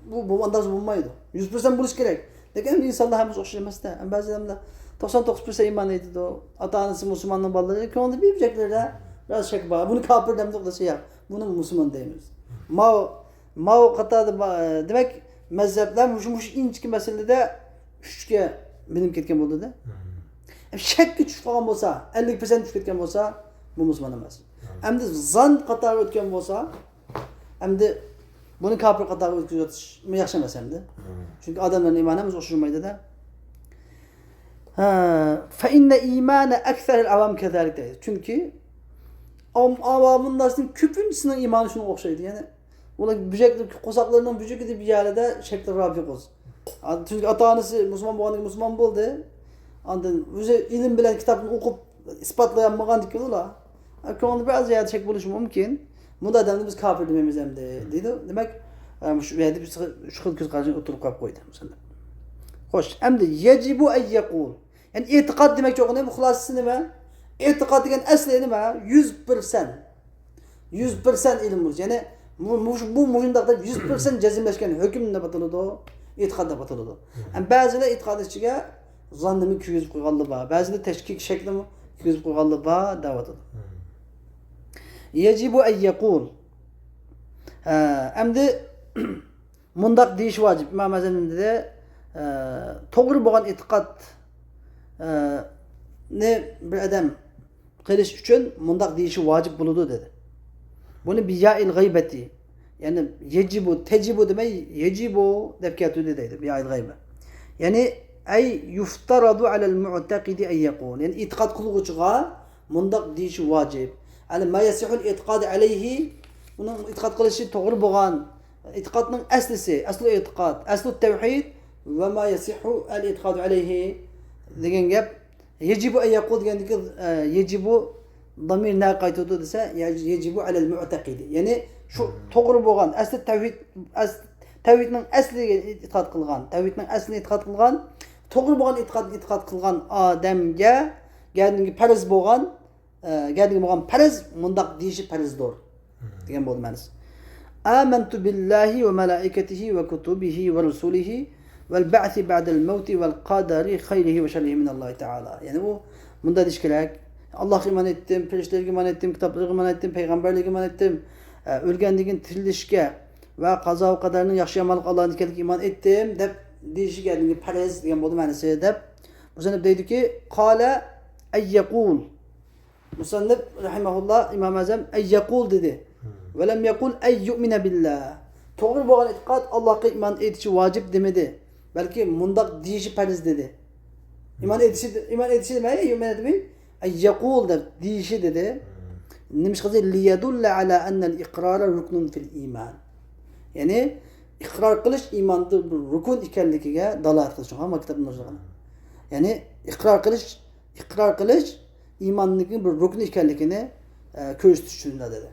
بۇ، بۇ ئانداز بولمايدۇ. يۈز پىرسەنت بولۇش كېرەك. لېكىن ئەمدى ئىنسانلار ھەممىسى ئوخشاش ئەمەس-تە. ئەمدى بەزى ئادەملەر توقسان توققۇز پىرسەنت ئىمان ئېيتىدۇ. ئاتا-ئانىسى مۇسۇلماننىڭ بالىلىرى، كۆڭلىدە بىر بۆلەكلىرىدە بىراز شەك بار. بۇنى كاپىر دەمدۇق دېسە، ياق. بۇنى مۇسۇلمان دەيمىز. ماۋۇ، ماۋۇ قاتاردا با-، دېمەك، مەزھەپلەر مۇشۇ، مۇشۇ ئىنچىكە مەسىلىدە ئۈچكە بۆلۈنۈپ كەتكەن بولدى-دە. شەككە چۈشۈپ قالغان بولسا، ئەللىك پىرسەنت چۈشۈپ كەتكەن بولسا، بۇ مۇسۇلمان ئەمەس. ئەمدى زان قاتارىغا ئۆتكەن بولسا، ئەمدى بۇنى كاپىر قاتارىغا ئۆتكۈزۈۋېتىش ياخشى ئەمەس ئەمدى. چۈنكى ئادەملەرنىڭ ئىمانى ھەممىسى ئوخشىمايدۇ-دە. ھە، فإن إيمان أكثر العوام كذلك دەيدۇ. چۈنكى ئام-، ئاۋامىنناسنىڭ كۆپىنچىسىنىڭ ئىمانى شۇنىڭغا ئوخشايدۇ. يەنى ئۇلار بۆجەك، قورساقلىرىنىڭ بۆجىكىدە بىر يەردە شەكلى رابىغۇز. ئا-، چۈنكى ئاتا-ئانىسى مۇسۇلمان بولغاندىن كېيىن مۇسۇلمان بولدى. ئاندىن ئۆزى ئىلىم بىلەن كىتابنى ئوقۇپ ئىسپاتلىيالمىغاندىن كېيىن ئۇلار، ئا، كۆڭلىدە بەزى يەردە شەك بولۇشى مۇمكىن. بۇنداق ئادەمنى بىز كاپىر دېمەيمىز ئەمدى، دەيدۇ. دېمەك، ئە، مۇشۇ يەردە بىز ئۈچ خىل كۆز قاراشنى ئوتتۇرىغا قويۇپ قويدى مۇسەننىپ. خوش، ئەمدى يەجىبۇ ئەن يەقۇل. يەنى ئېتىقاد دېمەكچى بولغىنى بۇ خۇلاسىسى نېمە؟ ئېتىقاد دېگەن ئەسلى نېمە؟ يۈز پىرسەنت. يۈز پىرسەنت ئىلىم بولۇش. يەنى مۇ-، مۇش-، بۇ مۇشۇنداق دەپ يۈز پىرسەنت جەزملەشكەن ھۆكۈم دەپ ئاتىلىدۇ، ئېتىقاد دەپ ئاتىلىدۇ. ھەم بەزىلەر ئېتىقادنىڭ ئىچىگە زاننىمۇ كىرگۈزۈپ قويغانلار بار. بەزىدە تەشكىك شەكلىمۇ كىرگۈزۈپ قويغانلار بار دەۋاتىدۇ. يەجىبۇ ئەن يەقۇل. ھە، ئەمدى مۇنداق دېيىش ۋاجىپ. ئىمام ئەزەم دېدى، ئە، توغرا بولغان ئېتىقاد، ئە، نى بىر ئادەم قىلىش ئۈچۈن مۇنداق دېيىشى ۋاجىپ بولىدۇ دېدى. بۇنى بىيائىل غەيبەتى، يەنى يەجىبۇ، تەجىبۇ دېمەي، يەجىبۇ دەپ كەلتۈردى دەيدۇ، بىيائىل غەيبە. يەنى، ئەي يۇفتەرەدۇ ئەلەل مۇئتەقىدى ئەن يەقۇل. يەنى ئېتىقاد قىلغۇچىغا مۇنداق دېيىشى ۋاجىپ. ئەلى ما يەسىھۇل ئېتىقادى ئەلەيھى، ئۇنىڭ ئېتىقاد قىلىشى توغرا بولغان، ئېتىقادنىڭ ئەسلىسى، ئەسلۇ ئېتىقاد، ئەسلۇ تەۋھىد ۋە ما يەسىھۇ ئەل ئېتىقادۇ ئەلەيھى دېگەن گەپ. يەجىبۇ ئەن يەقۇل دېگەندىكى، ئە، يەجىبۇ دامىر نەگە قايتىدۇ دېسە، يەج-، يەجىبۇ ئەلەل مۇئتەقىدى. يەنى شۇ توغرا بولغان، ئەسلى تەۋھىد، ئەس-، تەۋھىدنىڭ ئەسلىگە ئېتىقاد قىلغان، تەۋھىدنىڭ ئەسلىنى ئېتىقاد قىلغان، توغرا بولغان ئېتىقادنى ئېتىقاد قىلغان ئادەمگە، يەنى پەرز بولغان، ئە، گەدىگە بولغان پەرز، مۇنداق دېيىشى پەرزدۇر دېگەن بولدى مەنىسى. ئامەنتۇ بىللاھى ۋە مەلائىكەتىھى ۋە كۇتۇبىھى ۋە رۇسۇلىھى ۋەل بەئسى بەئدەل مەۋتى ۋەل قەدەرى خەيرىھى ۋە شەررىھى مىنەللاھى تەئالا. يەنى ئۇ مۇنداق دېيىش كېرەك. ئاللاھقا ئىمان ئېيتتىم، پەرىشتىلەرگە ئىمان ئېيتتىم، كىتابلارغا ئىمان ئېيتتىم، پەيغەمبەرلەرگە ئىمان ئېيتتىم، ئە، ئۆلگەندىن كېيىن تىرىلىشكە ۋە قازا ۋە قەدەرنىڭ ياخشى يامانلىقى ئاللاھنىڭكىنلىكىگە ئىمان ئېيتتىم دەپ دېيىشى گەدىگە پەرز دېگەن بولدى مەنىسى دەپ مۇسەننىپ دەيدۇكى، قالە ئەن يەقۇل. مۇسەننىپ رەھىمەھۇللا، ئىمام ئەزەم، ئەن يەقۇل دېدى. ۋەلەم يەقۇل ئەن يۇئمىنە بىللا. توغرا بولغان ئېتىقاد، ئاللاھقا ئىمان ئېيتىشى ۋاجىپ دېمىدى. بەلكى مۇنداق دېيىشى پەرز دېدى. ئىمان ئېيتىشى، ئىمان ئېيتىشى دېمەي، يۇئمىنە دېمەي، ئەن يەقۇل دەپ دېيىشى دېدى. نېمىشقا دېسە، لىيەدۇللە ئەلا ئەننەل ئىقرارە رۇكنۇن فىل ئىمان. يەنى، ئىقرار قىلىش ئىماندا بىر رۇكۇن ئىكەنلىكىگە دالالەت قىلىش ئۈچۈن. ھەممە كىتابنى نۇرغۇن. يەنى، ئىقرار قىلىش ئىقرار قىلىش ئىماننىڭ بىر رۇكنى ئىكەنلىكىنى، ئە، كۆرسىتىش ئۈچۈن دېدى.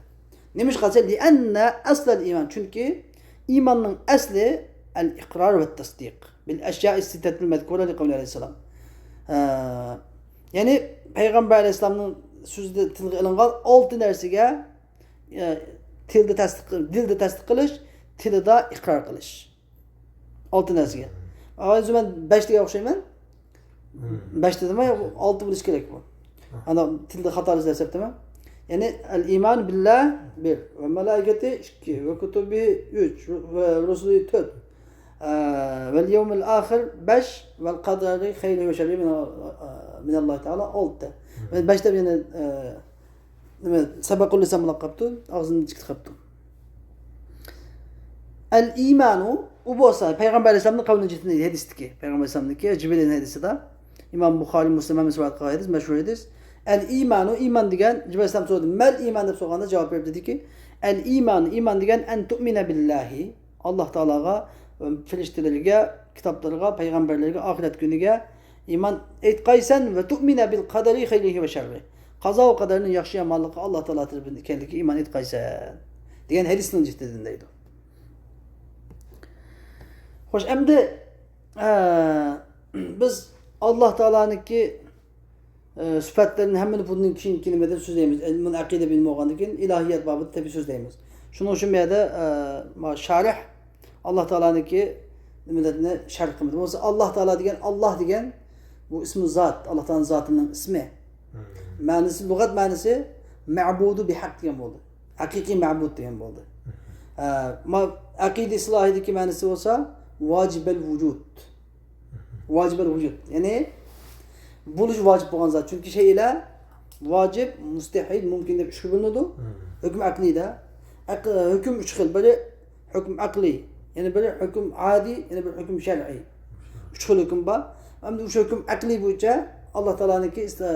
نېمىشقا دېسە، لىئەننە ئەسلەل ئىمان، چۈنكى ئىماننىڭ ئەسلى ئەل ئىقرار ۋە تەسدىق بىل ئەشيائى سىتتەتىل مەزكۇرە لىقەۋلى ئەلەيھىسسالام. ئە، يەنى پەيغەمبەر ئەلەيھىسسالامنىڭ سۆزىدە تىلغا ئېلىنغان ئالتە نەرسىگە، ئە، تىلدا تەستىق، دىلدا تەستىق قىلىش، تىلدا ئىقرار قىلىش. ئالتە نەرسىگە. ھازىر مەن بەش دېگەن ئوخشايمەن. بەش دېدىم، ئالتە بولۇشى كېرەك بۇ. ئانا تىلدا خاتالىشىپ دەپتىمەن. يەنى ئەل ئىمان بىللا بىر، ۋە مەلائىكەتى ئىككى، ۋە كۇتۇبى ئۈچ، ۋە رۇسۇلى تۆت، ئە، ۋەل يەۋمىل ئاخىر بەش، ۋەل قەدەرى خەيرى ۋە شەررى مىنەللاھى تەئالا ئالتە. مەن بەش دەپ يەنە، ئە، نېمە، سەبەقۇل لىسان بولۇپ قاپتۇ، ئاغزىمدىن چىقىپ قاپتۇ. ئەل ئىمانۇ، ئۇ بولسا پەيغەمبەر ئەلەيھىسسالامنىڭ قەۋلىنى جىتىنى ھەدىستىكى، پەيغەمبەر ئەلەيھىسسالامنىڭكى جىبرىل ھەدىسىدا، ئىمام بۇخارى، مۇسلىم ھەممىسى رىۋايەت قىلغان ھەدىس، مەشھۇر ھەدىس. ئەل ئىمانۇ، ئىمان دېگەن، جىبرىل ئەلەيھىسسالام سورىدى، مەل ئىمان دەپ سورىغاندا جاۋاب بېرىپ دېدىكى، ئەل ئىمانۇ، ئىمان دېگەن ئەن تۇئمىنە بىللاھى، ئاللاھ تائالاغا، پەرىشتىلىرىگە، كىتابلىرىغا، پەيغەمبەرلىرىگە، ئاخىرەت كۈنىگە ئىمان ئېيتقايسەن، ۋە تۇئمىنە بىل قەدەرى خەيرىھى ۋە شەررى. قازا ۋە قەدەرنىڭ ياخشى يامانلىقى ئاللاھ تائالا تەرىپىدىن ئىكەنلىكىگە ئىمان ئېيتقايسەن، دېگەن ھەدىسنىڭ جىتىدىن دەيدۇ. خوش، ئەمدى، ئە، بىز ئاللاھ تائالانىڭكى ئە، سۈپەتلەرنى ھەممىنى بۇندىن كېيىنكى نېمىدىن سۆزلەيمىز. ئىلمۇل ئەقىدە بىلىم بولغاندىن كېيىن ئىلاھىيەت بابىدا تەبىئىي سۆزلەيمىز. شۇنىڭ ئۈچۈن بۇ يەردە، ئە، ما-، شارىھ ئاللاھ تائالانىڭكى نېمىلىرىنى شەرھ قىلمىدى. بولمىسا ئاللاھ تائالا دېگەن، ئاللاھ دېگەن بۇ ئىسمى زات، ئاللاھ تائالانىڭ زاتىنىڭ ئىسمى. مەنىسى، لۇغەت مەنىسى مەبۇدۇ بىھەق دېگەن بولدى. ھەقىقىي مەبۇد دېگەن بولدى. ئە، ما-، ئەقىدە ئىسلاھىدىكى مەنىسى بولسا ۋاجىبەل ۋۇجۇد. ۋاجىبەل ۋۇجۇد. يەنى بولۇشى ۋاجىپ بولغان زات. چۈنكى شەيئىلەر ۋاجىپ، مۇستەھىل، مۇمكىن دەپ ئۈچكە بۆلۈنىدۇ. ھۆكۈم ئەقلىيدە. ئەق-، ھۆكۈم ئۈچ خىل. بىرى ھۆكۈم ئەقلىي، يەنە بىرى ھۆكۈم ئادىي، يەنە بىرى ھۆكۈم شەرئىي. ئۈچ خىل ھۆكۈم بار. ئەمدى ئۇشۇ ھۆكۈم ئەقلىي بويىچە ئاللاھ تائالانىڭكى ئىس-، ئە،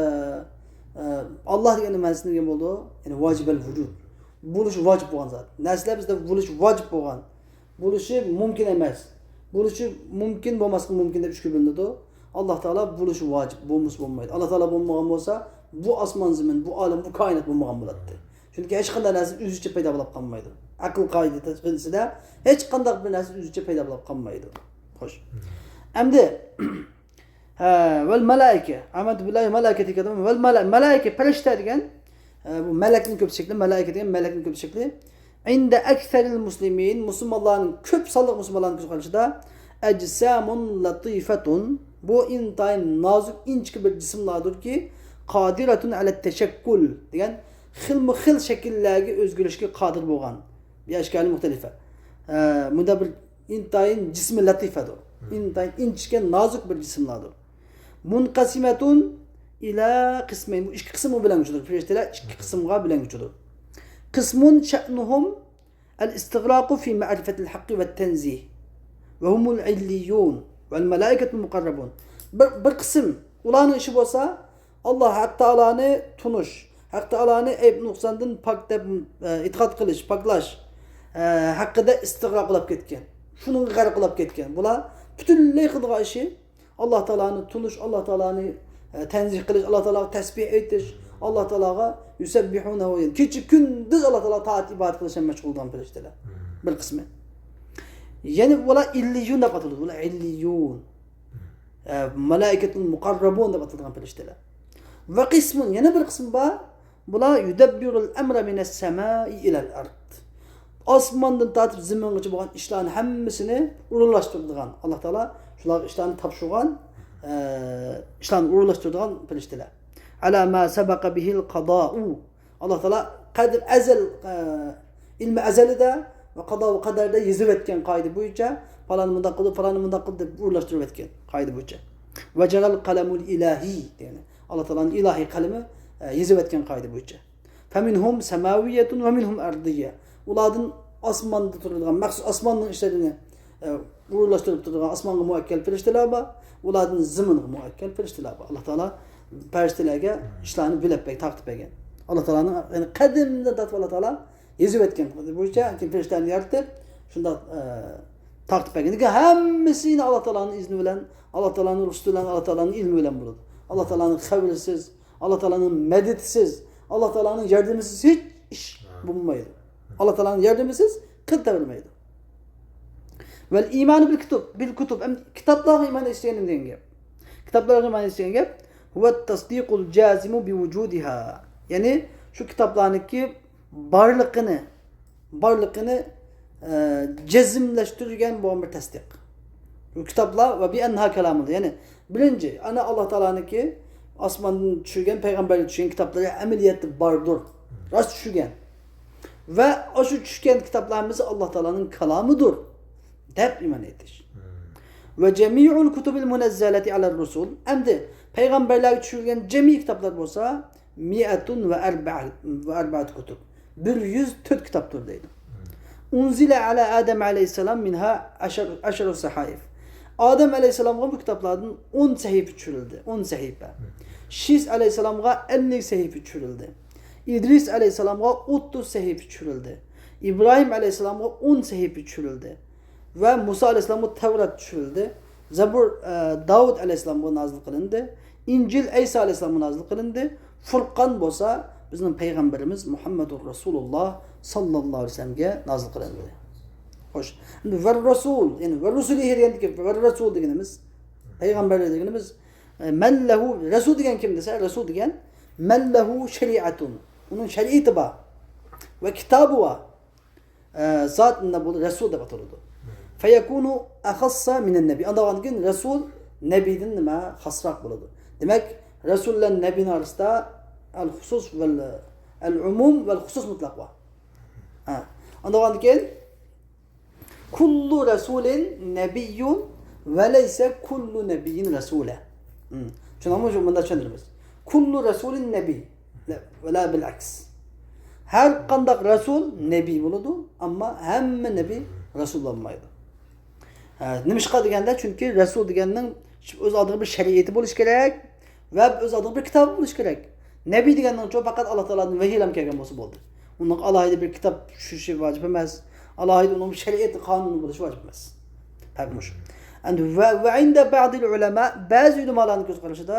ئە، ئاللاھ دېگەن مەنىسى نېمە بولىدۇ؟ يەنى ۋاجىبەل ۋۇجۇد. بولۇشى ۋاجىپ بولغان زات. نەرسىلەر بىزدە بولۇشى ۋاجىپ بولغان. بولۇشى مۇمكىن ئەمەس. بولۇشى مۇمكىن، بولماسلىقى مۇمكىن دەپ ئۈچكە بۆلۈنىدۇ. ئاللاھ تائالا بولۇشى ۋاجىپ، بولمىسا بولمايدۇ. ئاللاھ تائالا بولمىغان بولسا، بۇ ئاسمان زېمىن، بۇ ئالەم، بۇ كائىنات بولمىغان بولاتتى. چۈنكى ھېچقانداق نەرسە ئۆزىچە پەيدا بولۇپ قالمايدۇ. ئەقىل قائىدىسىدە ھېچقانداق بىر نەرسە ئۆزىچە پەيدا بولۇپ قالمايدۇ. خوش. ئەمدى ھە، ۋەل مەلائىكە. ئامەنتۇ بىللاھى ۋە مەلائىكەتىھى كەتىدۇ. ۋەل مەلائىكە، پەرىشتە دېگەن، ئە، بۇ مەلەكنىڭ كۆپ شەكلى، مەلائىكە دېگەن مەلەكنىڭ كۆپ شەكلى. ئىندە ئەكسەرىل مۇسلىمىن، مۇسۇلمانلارنىڭ، كۆپ سانلىق مۇسۇلمانلارنىڭ كۆز قارىشىدا، ئەجسامۇن لەتىفەتۇن، بۇ ئىنتايىن نازۇك، ئىنچىكە بىر جىسىملاردۇركى، قادىرەتۇن ئەلەت تەشەككۇل دېگەن خىلمۇ خىل شەكىللەرگە ئۆزگىرىشكە قادىر بولغان. بىئەشكالى مۇختەلىفە. ئە، مۇندا بىر ئىنتايىن جىسمى لەتىفەدۇر. ئىنتايىن ئىنچىكە، نازۇك بىر جىسىملاردۇر. مۇنقەسىمەتۇن ئىلە قىسمەين. بۇ ئىككى قىسىمغا بۆلۈنگۈچىدۇر. پەرىشتىلەر ئىككى قىسىمغا بۆلۈنگۈچىدۇر. قىسمۇن شەئنۇھۇم ئەل ئىستىغراقۇ فى مەرىفەتىل ھەققى ۋەت تەنزىھ ۋە ھۇمۇل ئىللىيۇن ۋەل مەلائىكەتۇل مۇقەررەبۇن. بىر، بىر قىسىم ئۇلارنىڭ ئىشى بولسا، ئاللا ھەق تائالانى تونۇش، ھەق تائالانى ئەيب نۇقساندىن پاك دەپ، ئە، ئېتىقاد قىلىش، پاكلاش، ئە، ھەققىدە ئىستىغراق بولۇپ كەتكەن. شۇنىڭغا غەرق بولۇپ كەتكەن. بۇلار پۈتۈنلەي قىلىدىغان ئىشى ئاللا تائالانى تونۇش، ئاللا تائالانى، ئە، تەنزىھ قىلىش، ئاللا تائالاغا تەسبىھ ئېيتىش، ئاللا تائالاغا يۇسەببىھۇنەھۇ، كېچە كۈندۈز ئاللا تائالاغا تائەت ئىبادەت قىلىش ھەم مەشغۇل بولغان پەرىشتىلەر. بىر قىسمى. يەنە بۇلار ئىللىيۇن دەپ ئاتىلىدۇ. بۇلار ئىللىيۇن. ئە، مەلائىكەتۇل مۇقەررەبۇن دەپ ئاتىلىدىغان پەرىشتىلەر. ۋە قىسمۇن، يەنە بىر قىسمى بار. بۇلار يۇدەببىرۇل ئەمرە مىنەس سەمائى ئىلەل ئەرد. ئاسماندىن تارتىپ زېمىنغىچە بولغان ئىشلارنى ھەممىسىنى ئورۇنلاشتۇرىدىغان. ئاللا تائالا شۇلارغا ئىشلارنى تاپشۇرغان، ئە، ئىشلارنى ئورۇنلاشتۇرىدىغان پەرىشتىلەر. ئەلا ما سەبەقە بىھىل قادائۇ. ئاللا تائالا قەدىم ئەزەل، ئە، ئىلمى ئەزەلىدە ۋە قادا ۋە قەدەردە يېزىۋەتكەن قائىدە بويىچە، پالانى مۇنداق قىلدى، پالانى مۇنداق قىلدى دەپ ئورۇنلاشتۇرۇۋەتكەن قائىدە بويىچە. ۋە جەرەل قەلەمۇل ئىلاھىي دېگەن. ئاللا تائالانىڭ ئىلاھىي قەلىمى، ئە، يېزىۋەتكەن قائىدە بويىچە. فمنهم سماوية ومنهم أرضية. ئۇلاردىن ئاسماندا تۇرىدىغان، مەخسۇس ئاسماننىڭ ئىشلىرىنى، ئە، ئورۇنلاشتۇرۇپ تۇرىدىغان ئاسمانغا مۇئەككەل پەرىشتىلەر بار، ئۇلاردىن زېمىنغا مۇئەككەل پەرىشتىلەر بار. ئاللا تائالا پەرىشتىلەرگە ئىشلارنى بۆلۈپ بەرگەن، تارقىتىپ بەرگەن. ئاللا تائالانىڭ، يەنى قەدىمدىن تارتىپ ئاللا تائالا يېزىۋەتكەن بويىچە، كېيىن پەرىشتىلەرنى يارىتىپ، شۇنداق، ئە، تارقىتىپ بەرگەن. لېكىن ھەممىسىنى ئاللا تائالانىڭ ئىزنى بىلەن، ئاللا تائالانىڭ رۇخسىتى بىلەن، ئاللا تائالانىڭ ئىلمى بىلەن بولىدۇ. ئاللا تائالانىڭ خەۋىرىسىز، ئاللا تائالانىڭ مەدىتىسىز، ئاللا تائالانىڭ ياردىمىسىز ھېچ ئىش بولمايدۇ. ئاللا تائالانىڭ ياردىمىسىز قىل تەۋرىمەيدۇ. ۋەل ئىمانۇ بىل كۇتۇب، بىل كۇتۇب، ئەم، كىتابلارغا ئىمان ئېيتىش دېگەن، دېگەن گەپ. كىتابلارغا ئىمان ئېيتىش دېگەن گەپ. ھۇۋە تەسدىقۇل جازىمۇ بىۋۇجۇدىھا. يەنى شۇ كىتابلارنىڭكى بارلىقىنى، بارلىقىنى، ئە، جەزملەشتۈرگەن بولغان بىر تەستىق. بۇ كىتابلار ۋە بىئەننىھا كالامۇللا. يەنى بىرىنچى، ئەنە ئاللا تائالانىڭكى ئاسماندىن چۈشۈرگەن، پەيغەمبەرگە چۈشۈرگەن كىتابلىرى ئەمەلىيەتتە باردۇر. راست چۈشۈرگەن. ۋە ئاشۇ چۈشكەن كىتابلار ھەممىسى ئاللا تائالانىڭ كالامىدۇر دەپ ئىمان ئېيتىش. ۋە جەمىئۇل كۇتۇبىل مۇنەززەلەتى ئەلەر رۇسۇل. ئەمدى پەيغەمبەرلەرگە چۈشۈرۈلگەن جەمئىي كىتابلار بولسا، مىئەتۇن ۋە ئەربەئە، ۋە ئەربەئەتۇ كۇتۇب. بىر يۈز تۆت كىتابتۇر دەيدۇ. ئۇنزىلە ئەلە ئادەم ئەلەيھىسسالام مىنھا ئەشەر، ئەشەرۇ سەھايىف. ئادەم ئەلەيھىسسالامغا بۇ كىتابلاردىن ئون سەھىپە چۈشۈرۈلدى. ئون سەھىپە. شىس ئەلەيھىسسالامغا ئەللىك سەھىپە چۈشۈرۈلدى. ئىدرىس ئەلەيھىسسالامغا ئوتتۇز سەھىپە چۈشۈرۈلدى. ئىبراھىم ئەلەيھىسسالامغا ئون سەھىپە چۈشۈرۈلدى. ۋە مۇسا ئەلەيھىسسالامغا تەۋرات چۈشۈرۈلدى. زەبۇر، ئە، داۋۇت ئەلەيھىسسالامغا نازىل قىلىندى. ئىنجىل ئەيسا ئەلەيھىسسالامغا نازىل قىلىندى. فۇرقان بولسا بىزنىڭ پەيغەمبىرىمىز مۇھەممەدۇر رەسۇلۇللا ساللاللاھۇ ئەلەيھى ۋەسەللەمگە نازىل قىلىندى. خوش. ئەمدى ۋەر رەسۇل، يەنى ۋەر رۇسۇلىھى دېگەندىكى ۋەر رەسۇل دېگىنىمىز، پەيغەمبەرلەر دېگىنىمىز، ئە، مەن لەھۇ، رەسۇل دېگەن كىم دېسە، رەسۇل دېگەن مەن لەھۇ شەرىئەتۇن، ئۇنىڭ شەرىئىتى بار ۋە كىتابى بار. ئە، زات نە بولدى؟ رەسۇل دەپ ئاتىلىدۇ. فەيەكۇنۇ ئەخەسسە مىنەن نەبىي. ئانداق بولغاندىن كېيىن رەسۇل نەبىيدىن نېمە خاسراق بولىدۇ. دېمەك، رەسۇل بىلەن نەبىينىڭ ئارىسىدا ئەل خۇسۇس ۋەل، ئەل ئومۇم ۋەل خۇسۇس مۇتلەق بار. ھە. ئانداق بولغاندىن كېيىن كۇللۇ رەسۇلىن نەبىييۇن ۋە لەيسە كۇللۇ نەبىييىن رەسۇلە. ھىم. چۈشەندىڭىزمۇ؟ شۇ مۇنداق چۈشەندۈرىمىز. كۇللۇ رەسۇلىن نەبىي. لە، ۋە لا بىل ئەكس. ھەر قانداق رەسۇل نەبىي بولىدۇ، ئەمما ھەممە نەبىي رەسۇل بولالمايدۇ. ھە، نېمىشقا دېگەندە، چۈنكى رەسۇل دېگەننىڭ ئۆز ئالدىغا بىر شەرىئىتى بولۇشى كېرەك ۋە ئۆز ئالدىغا بىر كىتابى بولۇشى كېرەك. نەبىي دېگەننىڭچۇ پەقەت ئاللا تائالادىن ۋەھىيلەر كەلگەن بولسا بولدى. ئۇنىڭغا ئالاھىدە بىر كىتاب چۈشۈشى ۋاجىپ ئەمەس. ئالاھىدە ئۇنىڭ بىر شەرىئىتى، قانۇنى بولۇشى ۋاجىپ ئەمەس. پەرق مۇشۇ. ئەمدى ۋە، ۋە ئىندە بەئزىل ئۇلەما، بەزى ئۆلىمالارنىڭ كۆز قارىشىدا،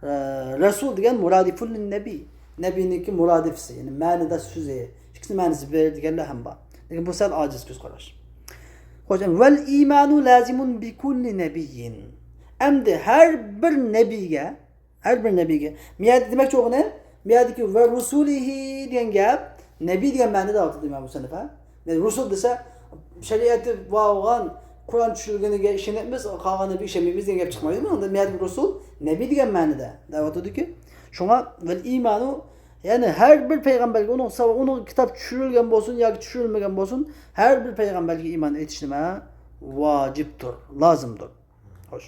ئە، رەسۇل دېگەن مۇرادىفۇن لىن نەبىي. نەبىينىڭكى مۇرادىفىسى، يەنى مەنىداش سۆزى، ئىككىسىنىڭ مەنىسى بىر دېگەنلەر ھەم بار. لېكىن بۇ سەل ئاجىز كۆز قاراش. خوش، ۋەل ئىمانۇ لازىمۇن بىكۇللى نەبىييىن. ئەمدى ھەر بىر نەبىيگە، ھەر بىر نەبىيگە. مۇ يەردە دېمەكچى بولغىنى، مۇ يەردىكى ۋە رۇسۇلىھى دېگەن گەپ نەبىي دېگەن مەنىدە ئاتىدۇ ئىمام مۇسەننىپ، ھە؟ يەنى رۇسۇل دېسە، شەرىئەتى بار بولغان، قۇرئان چۈشۈرۈلگىنىگە ئىشىنىمىز، قالغانلىرىگە ئىشەنمەيمىز دېگەن گەپ چىقمايدۇ. بۇنىڭدا مەدىن رۇسۇل نەبىي دېگەن مەنىدە دەۋاتىدۇكى. شۇڭا ۋەل ئىمانۇ، يەنى ھەر بىر پەيغەمبەرگە، ئۇنىڭ ساۋا-، ئۇنىڭغا كىتاب چۈشۈرۈلگەن بولسۇن ياكى چۈشۈرۈلمىگەن بولسۇن، ھەر بىر پەيغەمبەرگە ئىمان ئېيتىش نېمە؟ ۋاجىپتۇر، لازىمدۇر. خوش.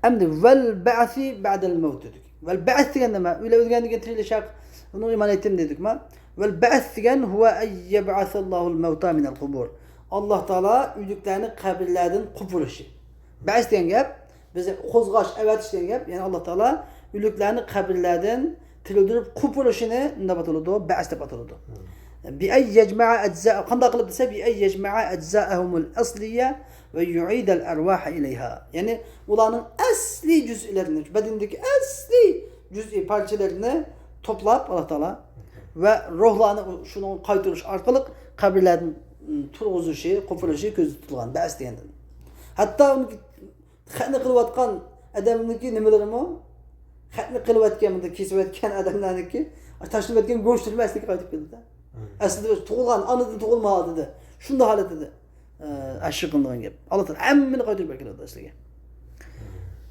ئەمدى ۋەل بەئسى بەئدەل مەۋت دېدۇق. ۋەل بەئس دېگەن نېمە؟ ئۆلە-، ئۆلگەندىن كېيىن تىرىلىش ھەق. ئۇنىڭ ئىمان ئېيتتىم دېدۇقما؟ ۋەل بەئس دېگەن ھۇۋە ئەن يەبئەسەللاھۇل مەۋتا مىنەل قۇبۇر. ئاللاھ تائالا ئۆلۈكلەرنى قەبرىلەردىن قوپۇرۇشى. بەئس دېگەن گەپ، بىز قوزغاش، ئەۋەتىش دېگەن گەپ. يەنى ئاللاھ تائالا ئۆلۈكلەرنى قەبرىلەردىن تىرىلدۈرۈپ قوپۇرۇشىنى نېمە دەپ ئاتىلىدۇ؟ بەئس دەپ ئاتىلىدۇ. بىئەن يەجمەئە ئەجزا-، قانداق قىلىپ دېسە، بىئەن يەجمەئە ئەجزائەھۇمۇل ئەسلىيە ۋە يۇئىدەل ئەرۋاھە ئىلەيھا. يەنى ئۇلارنىڭ ئەسلىي جۈزئىلىرىنى، بەدىنىدىكى ئەسلىي جۈزئىي پارچىلىرىنى توپلاپ، ئاللاھ تائالا ۋە روھلارنى شۇنىڭغا قايتۇرۇش ئارقىلىق قەبرىلەردىن تۇرغۇزۇشى، قوپۇرۇشى كۆزدە تۇتۇلغان بەئس دېگەندىن. ھەتتا ئۇنىڭ خەتنە قىلىۋاتقان ئادەمنىڭكى نېمىلىرىمۇ، خەتنە قىلىۋەتكەن، بۇنداق كېسىۋەتكەن ئادەملەرنىڭكى تاشلىۋەتكەن گۆشلىرىمۇ ئەسلىگە قايتىپ كېلىدۇ. ئەسلىدە ئۆزى تۇغۇلغان ئانىدىن تۇغۇلما ھالىتىدە، شۇنداق ھالەتتە ئەشۇ قىلىنغان گەپ. ئاللاھ تائالا ھەممىنى قايتۇرۇپ ئەكېلىدۇ ئەسلىگە.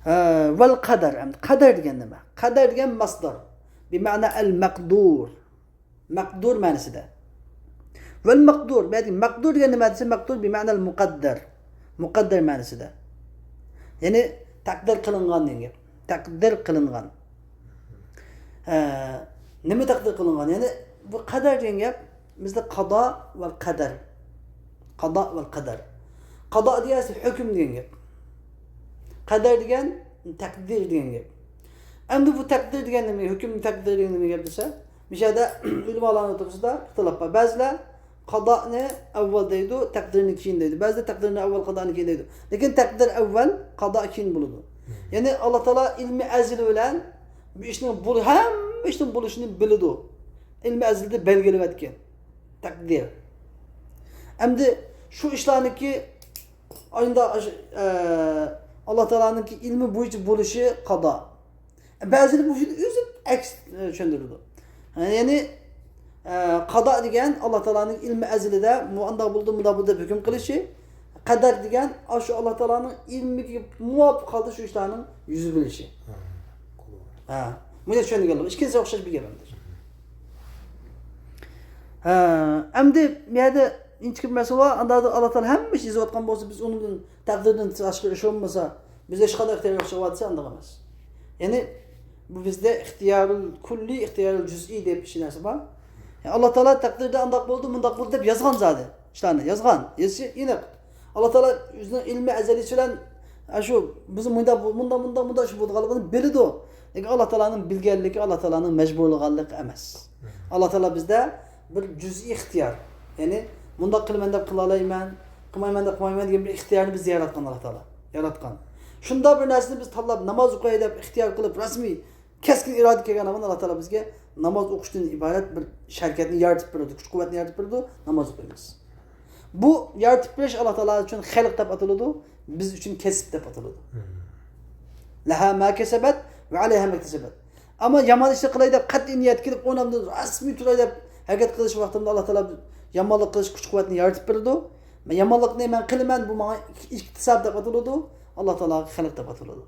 ھە، ۋەل قەدەر، ئەمدى قەدەر دېگەن نېمە؟ قەدەر دېگەن مەسدار. بىمەنە ئەل مەقدۇر. مەقدۇر مەنىسىدە. ۋەل مەقدۇر، بۇ يەردىكى مەقدۇر دېگەن نېمە دېسە، مەقدۇر بىمەنەل مۇقەددەر. مۇقەددەر مەنىسىدە. يەنى تەقدىر قىلىنغان دېگەن گەپ. تەقدىر قىلىنغان. ھە، نېمە تەقدىر قىلىنغان؟ يەنى بۇ قەدەر دېگەن گەپ، بىزدە قادا ۋە قەدەر. قادا ۋە قەدەر. قادا دېگەن ھۆكۈم دېگەن گەپ. قەدەر دېگەن تەقدىر دېگەن گەپ. ئەمدى بۇ تەقدىر دېگەن نېمە؟ ھۆكۈم، تەقدىر دېگەن نېمە گەپ دېسە، مۇشۇ يەردە ئۆلىمالارنىڭ ئوتتۇرىسىدا ئىختىلاپ بار. بەزىلەر قادانى ئەۋۋەل دەيدۇ، تەقدىرنى كېيىن دەيدۇ. بەزىلەر تەقدىرنى ئەۋۋەل، قادانى كېيىن دەيدۇ. لېكىن تەقدىر ئەۋۋەل، قادا كېيىن بولىدۇ. يەنى ئاللاھ تائالا ئىلمى ئەزەل بىلەن بۇ ئىشنىڭ بول-، ھەممە ئىشنىڭ بولۇشىنى بىلىدۇ. ئىلمى ئەزەلدە بەلگىلەۋەتكەن. تەقدىر. ئەمدى شۇ ئىشلارنىڭكى ئايندا، ئە، ئاللاھ تائالانىڭكى ئىلمى بويىچە بولۇشى قادا. بەزىلەر بۇ ئۆزى ئەكس، ئە، چۈشەندۈرىدۇ. يەنى، ئە، قادا دېگەن ئاللاھ تائالانىڭ ئىلمى ئەزىلىدە مۇنداق بولىدۇ، مۇنداق بولىدۇ دەپ ھۆكۈم قىلىشى. قەدەر دېگەن ئاشۇ ئاللاھ تائالانىڭ ئىلمىگە مۇۋاپىق ھالدا شۇ ئىشلارنىڭ يۈز بېرىشى. ھە. ھە. بۇنى چۈشەندۈرگەنلىك. ئىككىسى ئوخشاش بىر گەپ ئەمدى. ھە، ئەمدى بۇ يەردە ئىنچىكە بىر مەسىلە بار. ئاندا ئاللاھ تائالا ھەممە ئىشنى يېزىۋاتقان بولسا، بىز ئۇنىڭدىن، تەقدىردىن تاشقىرى ئىش بولمىسا، بىزدە ھېچقانداق ئىختىيار يوق چىقىۋاتسا، ئانداق ئەمەس. يەنى بۇ بىزدە ئىختىيارۇل كۇللى، ئىختىيارۇل جۈزئىي دەپ ئىككى نەرسە بار. يەنى ئاللاھ تائالا تەقدىردە ئانداق بولدى، مۇنداق بولدى دەپ يازغان زادى. ئىشلارنى يازغان، يېزىشى ئېنىق. ئاللاھ تائالا ئۆزىنىڭ ئىلمى ئەزەلىيسى بىلەن، ئە، شۇ بىزنىڭ مۇنداق، مۇنداق، مۇنداق، مۇنداق ئىش بولىدىغانلىقىنى بىلىدۇ. لېكىن ئاللاھ تائالانىڭ بىلگەنلىكى ئاللاھ تائالانىڭ مەجبۇرلىغانلىقى ئەمەس. ئاللاھ تائالا بىزدە بىر جۈزئىي ئىختىيار، يەنى مۇنداق قىلىمەن دەپ قىلالايمەن، قىلمايمەن دەپ قىلمايمەن دېگەن بىر ئىختىيارنى بىزدە ياراتقان ئاللاھ تائالا. ياراتقان. شۇنداق بىر نەرسىنى بىز تاللاپ، ناماز ئوقۇي دەپ ئىختىيار قىلىپ، رەسمىي كەسكىن ئىرادە كەلگەن زامان ئاللاھ تائالا بىزگە ناماز ئوقۇشتىن ئىبارەت بىر شەركەتنى يارىتىپ بېرىدۇ، كۈچ-قۇۋۋەتنى يارىتىپ بېرىدۇ، ناماز ئوقۇيمىز. بۇ يارىتىپ بېرىش ئاللاھ تائالا ئۈچۈن خەلق دەپ ئاتىلىدۇ، بىز ئۈچۈن كەسىپ دەپ ئاتىلىدۇ. لەھا ما كەسەبەت ۋە ئەلەيھا مەكتەسەبەت. ئەمما يامان ئىشنى قىلاي دەپ قەتئىي نىيەت كېلىپ، ئورنۇمدىن رەسمىي تۇراي دەپ ھەرىكەت قىلىش ۋاقتىمدا ئاللاھ تائالا يامانلىق قىلىش كۈچ-قۇۋۋەتنى يارىتىپ بېرىدۇ. يامانلىقنى مەن قىلىمەن، بۇ ماڭا ئىكتىساب دەپ ئاتىلىدۇ، ئاللاھ تائالاغا خەلق دەپ ئاتىلىدۇ.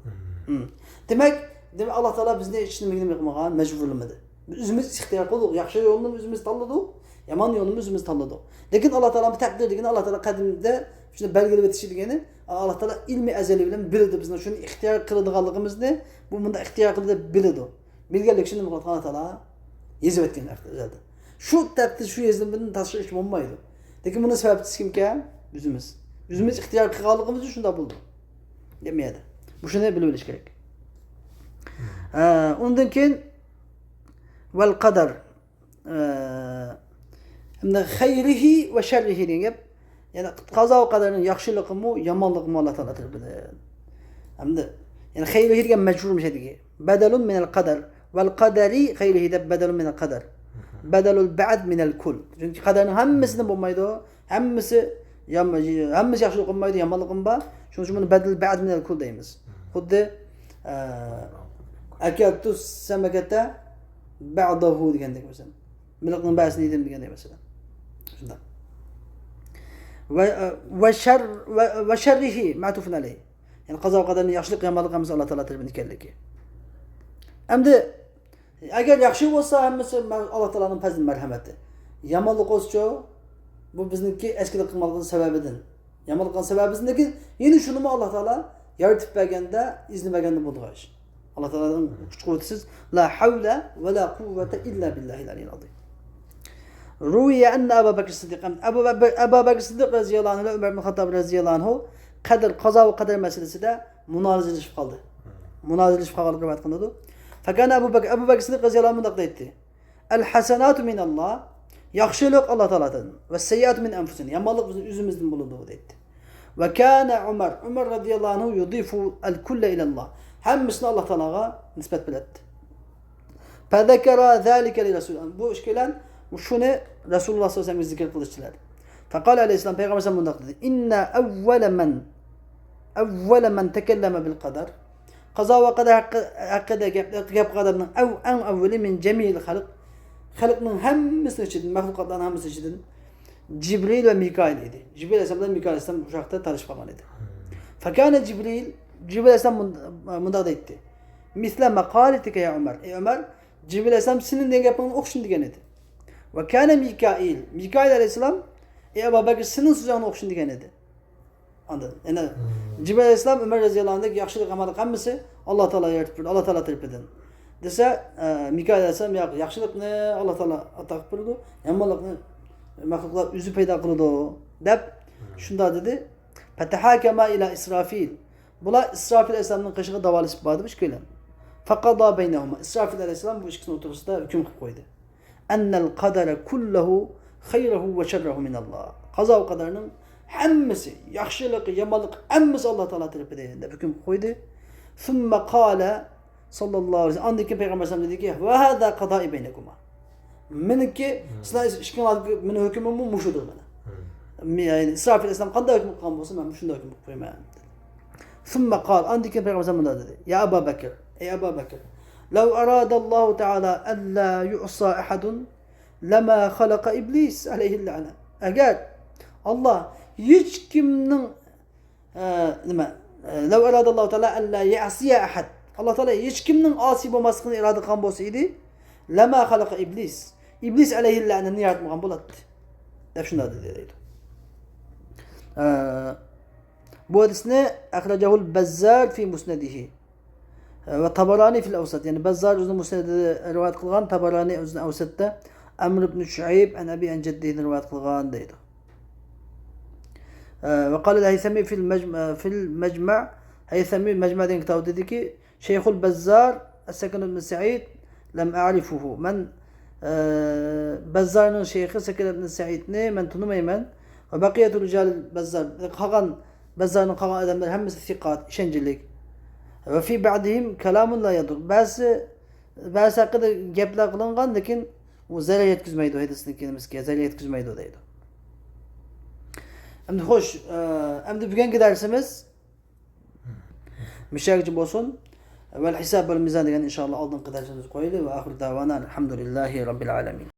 دېمەك، دېمەك، ئاللاھ تائالا بىزنى ھېچ نېمىگە نېمە قىلمىغان، مەجبۇرلىمىدى. بىز ئۆزىمىز ئىختىيار قىلدۇق، ياخشى يولنى ئۆزىمىز تاللىدۇق، يامان يولنى ئۆزىمىز تاللىدۇق. لېكىن ئاللاھ تائالا بۇ تەقدىر دېگىنى ئاللاھ تائالا قەدىمدە شۇنى بەلگىلەپ ئېتىشى دېگىنى، ئاللاھ تائالا ئىلمى ئەزەلى بىلەن بىلىدۇ بىزنىڭ شۇنى ئىختىيار قىلىدىغانلىقىمىزنى، بۇ مۇنداق ئىختىيار قىلدى دەپ بىلىدۇ. بىلگەنلىكى شۇنى نېمە قىلىدۇ؟ ئاللاھ تائالا يېزىۋەتكەن ئەزەلدە. شۇ تەقدىر، شۇ يېزىلمىدىن تاشقىرى ئىش بولمايدۇ. لېكىن بۇنىڭ سەۋەبچىسى كىمكەن؟ ئۆزىمىز. ئۆزىمىز ئىختىيار قىلغانلىقىمىز ئۈچۈن شۇنداق بولدى. دېمەيدۇ. بۇ شۇنى بىلىپ ئېلىش كېرەك. ھە، ئۇندىن كېيىن ۋەل قەدەر. ئە، ئەمدى خەيرىھى ۋە شەررىھى دېگەن گەپ. يەنى قازا ۋە قەدەرنىڭ ياخشىلىقىمۇ، يامانلىقىمۇ ئاللاھ تائالا تەرىپىدىن. ئەمدى، يەنى خەيرىھى دېگەن مەجرۇر مۇشۇ يەردىكى. بەدەلۇن مىنەل قەدەر. ۋەل قەدەرى خەيرىھى دەپ بەدەلۇن مىنەل قەدەر. بەدەلۇل بەئد مىنەل كۇل. چۈنكى قەدەرنىڭ ھەممىسىدىن بولمايدۇ. ھەممىسى يام-، ھەممىسى ياخشىلىق بولمايدۇ، يامانلىق بار. شۇنىڭ ئۈچۈن بۇنى بەدەل بەئد مىنەل كۇل دەيمىز. خۇددى، ئە، ئەكەلتۇ سەمەكەتە بەئدەھۇ دېگەندەك مەسىلەن. بېلىقنىڭ بەزىسىنى يېدىم دېگەندەك مەسىلەن. شۇنداق. ۋە، ۋە شەر، ۋە، ۋە شەررىھى مەتۇفۇن ئەلەيھ. يەنى قازا ۋە قەدەرنى ياخشىلىق، يامانلىق ھەممىسى ئاللا تائالا تەرىپىدىن ئىكەنلىكى. ئەمدى ئەگەر ياخشى بولسا ھەممىسى مە-، ئاللا تائالانىڭ پەزلى، مەرھەمىتى. يامانلىق بولسىچۇ، بۇ بىزنىڭكى ئەسكىلىك قىلماقلىقنىڭ سەۋەبىدىن. يامانلىق قىلغان سەۋەبىمىزدىن كېيىن يەنە شۇنىمۇ ئاللا تائالا يارىتىپ بەرگەندە، ئىزنى بەرگەندە بولىدىغان ئىش. ئاللا تائالانىڭ كۈچ قۇۋۋىتىسىز. لا ھەۋلە ۋە لا قۇۋۋەتە ئىللا بىللاھىل ئەلىييىل ئەزىم. روىيە ئەننە ئەبا بەكر سىددىق، ئەبۇ بە-، ئەبا بەكر سىددىق رەزىياللاھۇ ئەنھۇ بىلەن ئۆمەر ئىبن خەتتاب رەزىياللاھۇ ئەنھۇ قەدىر، قازا ۋە قەدەر مەسىلىسىدە مۇنازىلىشىپ قالدى. مۇنازىلىشىپ قالغانلىقى رىۋايەت قىلىنىدۇ. فكان أبو بكر، ئەبۇ بەكر سىددىق رەزىياللاھۇ ئەنھۇ مۇنداق دەيتتى. الحسنات من الله، ياخشىلىق ئاللا تائالادىن. والسيئات من أنفسنا، يامانلىق بىزنىڭ ئۆزىمىزدىن بولىدۇ دەيتتى. وكان عمر، ئۆمەر رەزىياللاھۇ ئەنھۇ يضيف الكل إلى الله، ھەممىسىنى ئاللا تائالاغا نىسبەت بىلەتتى. فذكر ذلك لرسول، بۇ ئىككىيلەن شۇنى رەسۇلۇللاھ سەللەللاھۇ ئەلەيھى ۋەسەللەمگە زىكىر قىلىشتىلەر. فقال عليه السلام، پەيغەمبەر ئەلەيھىسسالام مۇنداق دېدى: إن أول من، أول من تكلم بالقدر، قازا ۋە قەدەر ھەققى، ھەققىدە گەپ، گەپ قىلغان ئادەمنىڭ ئەڭ، ئەڭ ئەۋۋىلى من جميع الخلق، خەلقنىڭ ھەممىسىنىڭ ئىچىدىن، مەخلۇقاتلارنىڭ ھەممىسىنىڭ ئىچىدىن جىبرىل ۋە مىكائىل ئىدى. جىبرىل ئەلەيھىسسالام بىلەن مىكائىل ئەلەيھىسسالام ئۇ ھەقتە تالىشىپ قالغان ئىدى. فكان جبريل، جىبرىل ئەلەيھىسسالام مۇن-، مۇنداق دەيتتى: مثل مقالتك يا عمر، ئەي ئۆمەر، جىبرىل ئەلەيھىسسالام سېنىڭ دېگەن گېپىڭنى ئوخشىدى دېگەن ئىدى. وكان ميكائيل، مىكائىل ئەلەيھىسسالام، ئەي ئەبا بەكر، سېنىڭ سۆزۈڭنى ئوخشىدى دېگەن ئىدى. ئاندىن يەنە جىبرىل ئەلەيھىسسالام ئۆمەر رەزىياللاھۇ ئەنھۇدەك ياخشىلىق، يامانلىق ھەممىسى ئاللا تائالا يارىتىپ بېرىدۇ، ئاللا تائالا تەرىپىدىن دېسە، ئە، مىكائىل ئەلەيھىسسالام ياق، ياخشىلىقنى ئاللا تائالا ئاتا قىلىپ بېرىدۇ، يامانلىقنى مەخلۇقلار ئۆزى پەيدا قىلىدۇ دەپ شۇنداق دېدى. فتحاكما إلى إسرافيل. بۇلار ئىسرافىل ئەلەيھىسسالامنىڭ قېشىغا داۋالىشىپ باردى بۇ ئىككىيلەن. فقضى بينهما. ئىسرافىل ئەلەيھىسسالام بۇ ئىككىسىنىڭ ئوتتۇرىسىدا ھۆكۈم قىلىپ قويدى. أن القدر كله خيره وشره من الله. قازا ۋە قەدەرنىڭ ھەممىسى، ياخشىلىق، يامانلىق ھەممىسى ئاللا تائالا تەرىپىدىن دەپ ھۆكۈم قىلىپ قويدى. ثم قال صلى الله عليه وسلم، ئاندىن كېيىن پەيغەمبەر ئەلەيھىسسالام دېدىكى، وهذا قضائي بينكما. مېنىڭكى، سىلەر ئىككىڭلارنىڭ مېنىڭ ھۆكمۈم مۇشۇدۇر مانا. مې-، يەنى ئىسرافىل ئەلەيھىسسالام قانداق ھۆكۈم قىلغان بولسا، مەن شۇنداق ھۆكۈم قىلىپ قويىمەن. ثم قال، ئاندىن كېيىن پەيغەمبەر ئەلەيھىسسالام مۇنداق دېدى: يا أبا بكر، ئەي ئەبا بەكر، لو أراد الله تعالى ألا يعصى أحد لما خلق إبليس عليه اللعنة. ئەگەر ئاللا ھېچ كىمنىڭ، ئە، نېمە، ئە، لو أراد الله تعالى ألا يعصي أحد، ئاللا تائالا ھېچ كىمنىڭ ئاسىي بولماسلىقىنى ئىرادە قىلغان بولسا ئىدى، لما خلق إبليس، ئىبلىس ئەلەيھىللەنىنى ياراتمىغان بولاتتى، دەپ شۇنداق دېدى دەيدۇ. ئە، بۇ ھەدىسنى أخرجه البزار في مسنده ۋە تابارانى في الأوسط، يەنى بەززار ئۆزىنىڭ مۇسنەدىدە رىۋايەت قىلغان، تابارانى ئۆزىنىڭ ئەۋسەتتە ئەمر ئىبن شۇئەيب عن أبيه عن جده نى رىۋايەت قىلغان دەيدۇ. ئە، وقال الهيثمي في المجم-، في المجمع، ھەيسەمى مەجمۇ دېگەن كىتابىدا دېدىكى، شيخ البزار السكن بن سعيد لم أعرفه. مەن، ئە، بەززارنىڭ شەيخى سەكىن ئىبن سەئىدنى مەن تونۇمايمەن. وبقية رجال البزار، قالغان، بەززارنىڭ قالغان ئادەملىرى ھەممىسى سىقات، ئىشەنچلىك. وفي بعضهم كلام لا يضر. بەزى، بەزى ھەققىدە گەپلەر قىلىنغان، لېكىن ئۇ زەرەر يەتكۈزمەيدۇ، ھەدىسنىڭكى نېمىسىگە زەرەر يەتكۈزمەيدۇ دەيدۇ. ئەمدى خوش، ئە، ئەمدى بۈگۈنكى دەرسىمىز مۇشۇ يەرگىچە بولسۇن. ۋەل ھىساب ۋەل مىزان دېگەن ئىنشائاللا ئالدىنقى دەرسىمىزگە قويىلى. ۋە ئاخىرۇ دەۋانا ئەلھەمدۇلىللاھى رەببىل ئالەمىن.